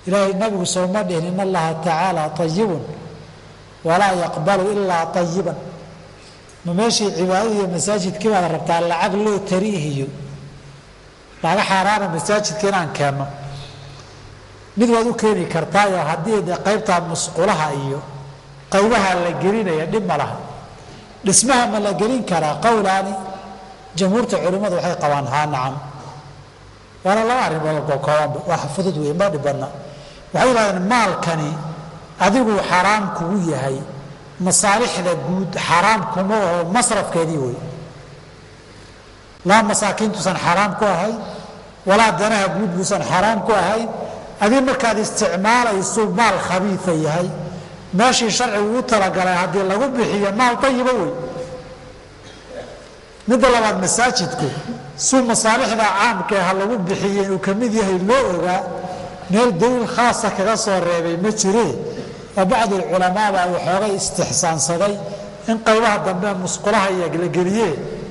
Ilaahay nabigu sooma dhihin in allaha tacaala ayibun walaa yaqbalu ilaa ayiban. Ma meeshii cibaadada iyo masaajidkii baad rabtaa lacag loo tariihiyo laga xaaraana masaajidka inaan keenno? Mid waad u keeni kartaayo haddii de qaybtaa musqulaha iyo qaybaha la gelinaya dhib ma laha. Dhismaha ma la gelin karaa? Qowlaani jamhuurta culimmadu waxay qabaan haa nacam. Waana laba arrimood oo koobanba, wax fudud wey, ma dhib badna. Waxay yidhahdeen maalkani adigu xaraam kugu yahay, masaalixda guud xaraam kuma aho, masrafkeedii wey. Laa masaakiintuusan xaraam ku ahayn, walaa danaha guud buusan xaraam ku ahayn. Adii markaad isticmaalaysu maal khabiia yahay, meeshii sharcigu u talagalay haddii lagu bixiyo maal ayiba wey. Midda labaad, masaajidku suu masaalixda caamka ha lagu bixiyo inuu kamid yahay loo ogaa, meel daliil khaasa kaga soo reebay ma jire. Oo bacdu culamaa baa waxoogay istixsaansaday in qaybaha dambe musqulaha iyo la geliye,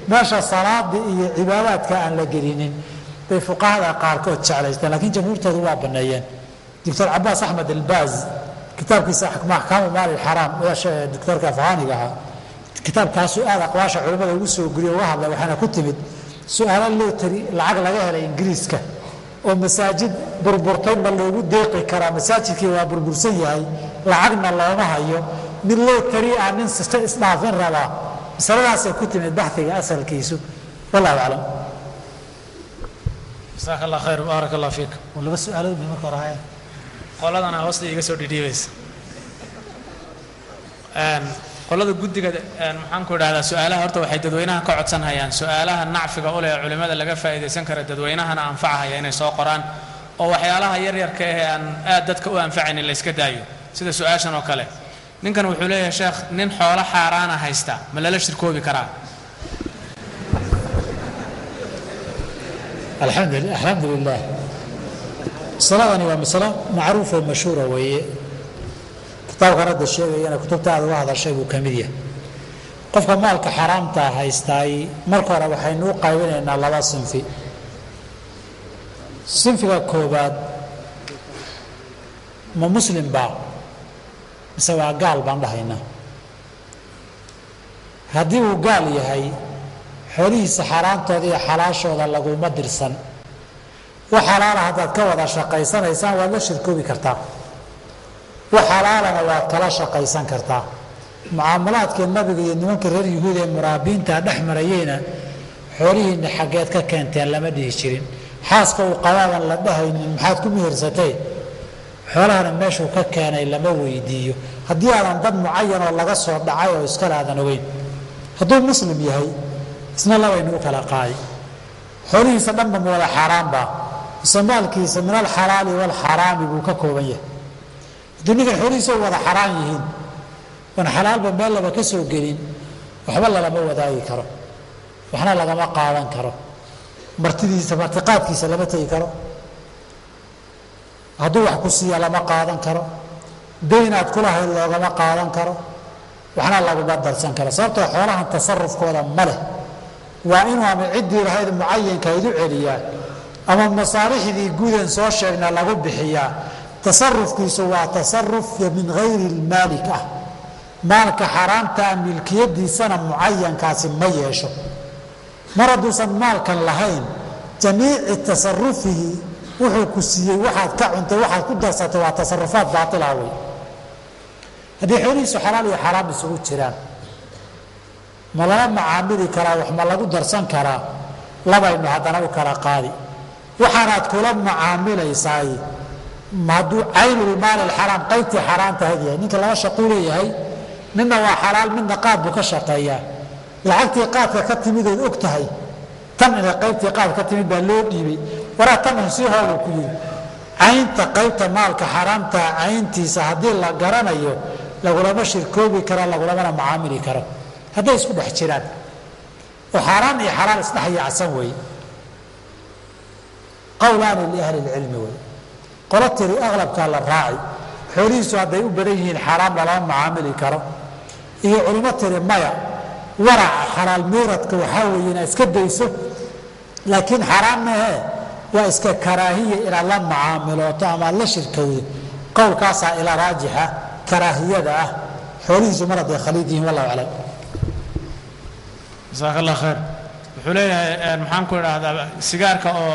meesha salaada iyo cibaadaadka aan la gelinin bay fuqahada qaarkood jeclaysteen, lakiin jamhuurtoodu waa baneeyeen. Doctor Cabaas Axmed Albaaz kitaabkiisa Axkaamu Maali Xaraam, doctorka afhaaniga ahaa, kitaabkaasuu aad aqwaasha culimmada ugu soo guriyo uga hadlay. Waxaana ku timid su-aalo loo tari lacag laga helay Ingiriiska oo masaajid burburtay ma loogu deeqi karaa? Masaajidkii waa burbursan yahay, lacagna looma hayo, mid loo tari ah nin sista isdhaafin rabaa. Masaladaasay ku timid baxiga asalkiisu, wallahu aclam. Jasaaka Allah khayr, baarak Allah fiik. Laba su-aalood bay marka hore ahaayeen. Qoladana hoosta iga soo dhidhiibaysa, qolada guddiga maxaan ku idhahdaa su-aalaha, horta waxay dadweynaha ka codsanhayaan su-aalaha nacfiga u leh ee culimmada laga faa'iidaysan kara, dadweynahana anfacahaya inay soo qoraan, oo waxyaalaha yaryarka ahee aan aad dadka u anfacaynin la iska daayo, sida su-aashan oo kale. Ninkan wuxuu leeyahay sheekh, nin xoolo xaaraana haysta ma lala shirkoobi karaa? Alxamdu lilah. Masaladani waa masalo macruuf oo mashhuura weeye. Kitaabkan hadda sheegayana kutubta aad uga hadashay buu ka mid yahay. Qofka maalka xaraamtaa haystaay marka hore waxaynu u qaybinaynaa laba sinfi. Sinfiga koobaad ma muslim baa mise waa gaal baan dhahaynaa? Haddii uu gaal yahay, xoolihiisa xaaraantooda iyo xalaashooda laguma dirsan. Wax xalaala haddaad ka wada shaqaysanaysaan waad la shirkoobi kartaa, wax xalaalana waad kala shaqaysan kartaa. Mucaamalaadkii nabiga iyo nimanka reer yuhuud ee muraabiinta dhex marayeyna xoolihiina xaggeed ka keenteen lama dhihi jirin. Xaaska uu qabaaban la dhahaynin maxaad ku mehersatay, Xoolahana meeshuu ka keenay lama weydiiyo haddii aadan dad mucayan oo laga soo dhacay oo iskale aadan ogeyn. Hadduu muslim yahay isna labaynu u kala qaadi. Xoolihiisa dhanba ma wada xaaraanbaa mise maalkiisa min alxalaali waalxaraami buu ka kooban yahay. Hadduu ninkan xoolihiisa wada xaraan yihiin oon xalaalba meel laba ka soo gelin, waxba lalama wadaagi karo, waxna lagama qaadan karo, martidiisa martiqaadkiisa lama tegi karo, hadduu wax ku siiya lama qaadan karo, deynaad kulahayd loogama qaadan karo, waxna laguma darsan karo. Sababtoo xoolahan tasarufkooda ma leh. Waa inuu ama ciddii lahayd mucayankayd u celiyaa ama masaalixdii guuden soo sheegna lagu bixiyaa. Tasarufkiisu waa tasaruf min hayri lmaalik ah. Maalka xaaraamtaa milkiyadiisana mucayankaasi ma yeesho. Mar hadduusan maalkan lahayn, jamiici tasarufihi wuxuu ku siiyey waxaad ka cuntay, waxaad ku darsatay, waa tasarufaad baatila wey. Haddii xoolihiisu xalaal iyo xaraam isugu jiraan, ma lala macaamili karaa? Wax ma lagu darsan karaa? Labaynu haddana u kala qaadi. Waxaanaad kula macaamilaysaay hadduu caynulmaali alxaraam, qaybtii xaaraan tahayd yahay, ninka laba shaquu leeyahay, midna waa xalaal, midna qaad buu ka shaqeeyaa. Lacagtii qaadka ka timidood og tahay tan inay qaybtii qaad ka timid baa loo dhiibay, waraa tan un sii hoobuu ku yiri. Caynta qaybta maalka xaaraamtaa cayntiisa haddii la garanayo lagulama shirkoobi karo, lagulamana macaamili karo. Hadday isku dhex jiraan oo xaaraan iyo xalaal isdhex yaacsan weeye, qowlaani liahli lcilmi wey. Qolo tiri aqlabkaa la raaci, xoolihiisu hadday u badan yihiin xaaraam lalama macaamili karo, iyo culimo tiri maya, waraca xalaal miiradka waxaa weeye inaad iska dayso, laakiin xaaraan mahee waa iska karaahiya inaad la macaamilooto ama aad la shirkowdo. Qowlkaasaa ilaa raajixa karaahiyada ah, xoolihiisu mar hadday khaliid yihiin. Wallahu aclam. Jasaaka allah khayr. Wuxuu leeyahay, maxaan ku idhaahdaa, sigaarka oo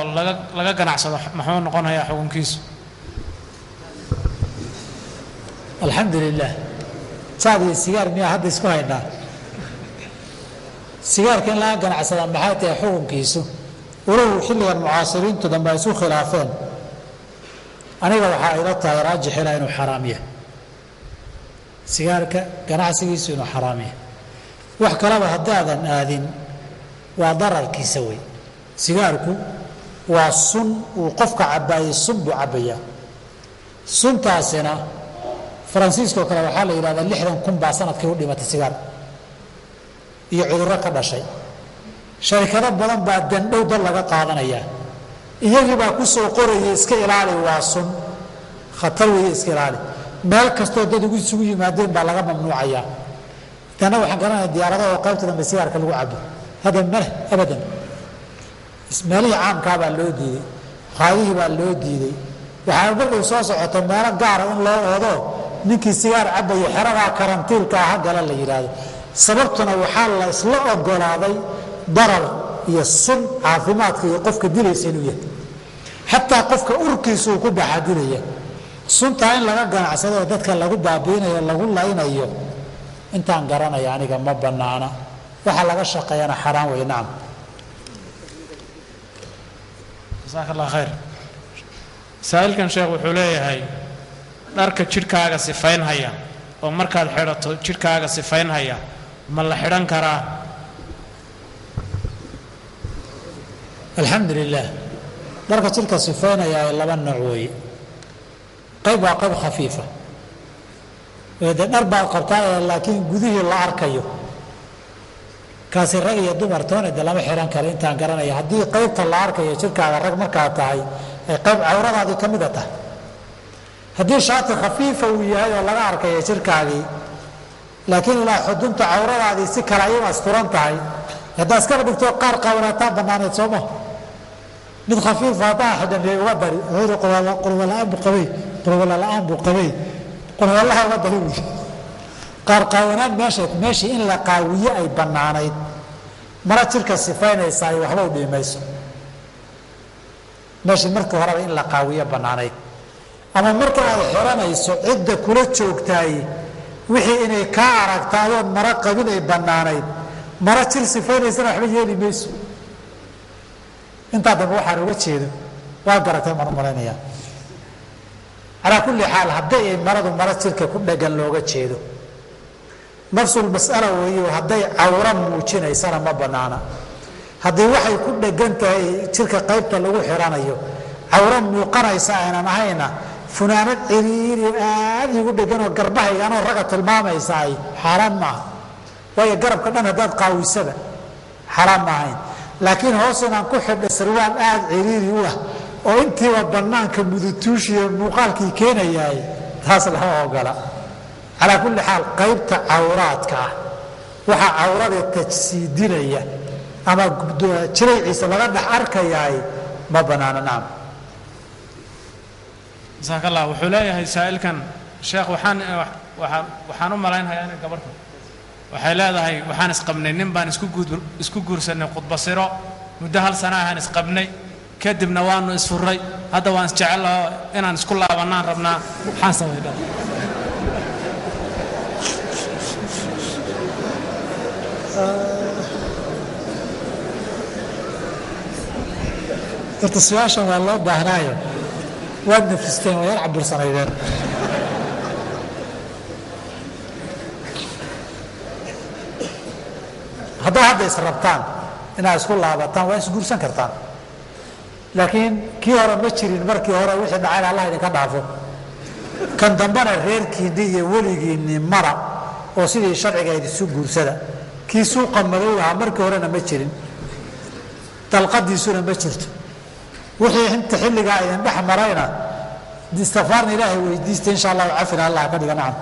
laga ganacsado maxuu noqonayaa xukunkiisu? Alxamdu lilah. Jaad iyo sigaar miyaa hadda isku haynaa? Sigaarka in laga ganacsadaa maxay tahay xukunkiisu? Walow xilligan mucaasiriintu dambe ay isu khilaafeen, aniga waxaa ila tahay raajix ilaa inuu xaraam yahay sigaarka ganacsigiisu, inuu xaraam yahay. Wax kaleba haddaadan aadin waa dararkiisa wey. Sigaarku waa sun uu qofka cabbaayey, sun buu cabbayaa. Suntaasina Faransiiska oo kale waxaa la yidhahdaa 60,000 baa sanadkii u dhimatay sigaar iyo cudurro ka dhashay. Sharikado badan baa dandhow dad laga qaadanayaa, iyagii baa ku soo qoraya iska ilaali, waa sun khatar weeye, iska ilaali. Meel kastoo dad ugu isugu yimaadeen baa laga mamnuucayaa. Tanna waxaan garanaya diyaaradaha oo qaybta dambe sigaarka lagu cabo hadda maleh abadan. Meelihii caamkaa baa loo diiday, qaadihii baa loo diiday. Waxaa markay soo socota meelo gaara in loo oodo ninkii sigaar cabaya xeradaa karantiilka ah ha gala la yidhaahdo. Sababtuna waxaa la isla ogolaaday darar iyo sun caafimaadka iyo qofka dilaysa inuu yahay, xataa qofka urkiisa uu ku baxaa dilaya. Suntaa in laga ganacsado oo dadka lagu baabiinayo, lagu laynayo, intaan garanaya aniga ma banaana. Waxa laga shaqeeyana xaraan wey. Nacam. Jasaaka allah khayr. Saa'ilkan sheekh wuxuu leeyahay, dharka jidhkaaga sifaynhaya oo markaad xidhato jidhkaaga sifaynhaya ma la xidhan karaa? Alxamdu lilah. Dharka jidhka sifaynayaa laba nooc weeye. Qayb waa qayb khafiifa, dee dhar baad qabtaa laakiin gudihii la arkayo, kaasi rag iyo dumar toona de lama xihan karo intaan garanaya. Haddii qaybta la arkayo jidhkaaga rag markaa tahay ay qayb cawradaadii ka mida tahay, haddii shaati khafiifa uu yahay oo laga arkayo jidhkaagii laakiin ilaa xudunta cawradaadii si kale ay u asturan tahay, haddaa iskaba dhigto qaar qawanaataa banaaneed sooma. Mid khafiifa haddaa xidhan miyay uga dari? Wuxuu qurwala-aan buu qabay, qurwala la-aan buu qabay, qurwalaha uga dari buu. Qaar qaawanaan meesha meeshii in la qaawiye ay bannaanayd, mara jirka sifaynaysaa ay waxba u dhiimayso. Meeshii markii horeba in la qaawiye bannaanayd, ama marka aad xiranayso cidda kula joogtaay wixii inay kaa aragta adoon maro qabin ay bannaanayd, maro jir sifaynaysana waxba yeeli mayso. Intaa dambe waxaan uga jeedo waa garatay, maan u malaynayaa. Calaa kulli xaal hadday ay maradu maro jirka ku dhegan looga jeedo, nafsulmas'ala weeyo, hadday cawro muujinaysana ma bannaana. Haddii waxay ku dhegan tahay jirka qaybta lagu xiranayo cawro muuqanaysa aynan ahayna, funaanad ciriiri aad igu dheganoo garbahayga anoo raga tilmaamaysaay xaaraan maaha, waayo garabka dhan haddaad qaawisaba xaaraan ma ahayn. Laakiin hoos inaan ku xidha sarwaal aada ciriiri u ah oo intiiba bannaanka mudutuushiyo muuqaalkii keenayaay, taas lama ogola. Calaa kulli xaal qaybta cawraadka ah, waxaa cawrada tajsiidinaya ama jirayciisa laga dhex arkayaay ma banaana. Nacam. Jasaaka Allah. Wuxuu leeyahay saa'ilkan, sheekh, waxaan u malaynhayaa inay gabarhta waxay leedahay, waxaan isqabnay nin baan isku guursanay khudbasiro, muddo 1 sana ahaan isqabnay, kadibna waanu isfurray, hadda waan isjecellahoo inaan isku laabannaan rabnaa, maxaan samaynaa? Horta su-aashan waa loo baahnaayo, waad nafisteen, waa yar cabursanaydeen. Haddaa hadda israbtaan inaad isku laabataan, waa isguursan kartaan, laakiin kii hore ma jirin. Markii hore wixii dhacayna Allah idinka dhaafo, kan dambena reerkiinni iyo weligiinni mara oo sidii sharciga idisu guursada. Kii suuqa madow ahaa markii horena ma jirin, dalqadiisuna ma jirto. Wixii inta xilligaa idin dhex marayna istifaarna ilaahay weydiista, insha Allahu cafina Allah ka dhiga. Nacam.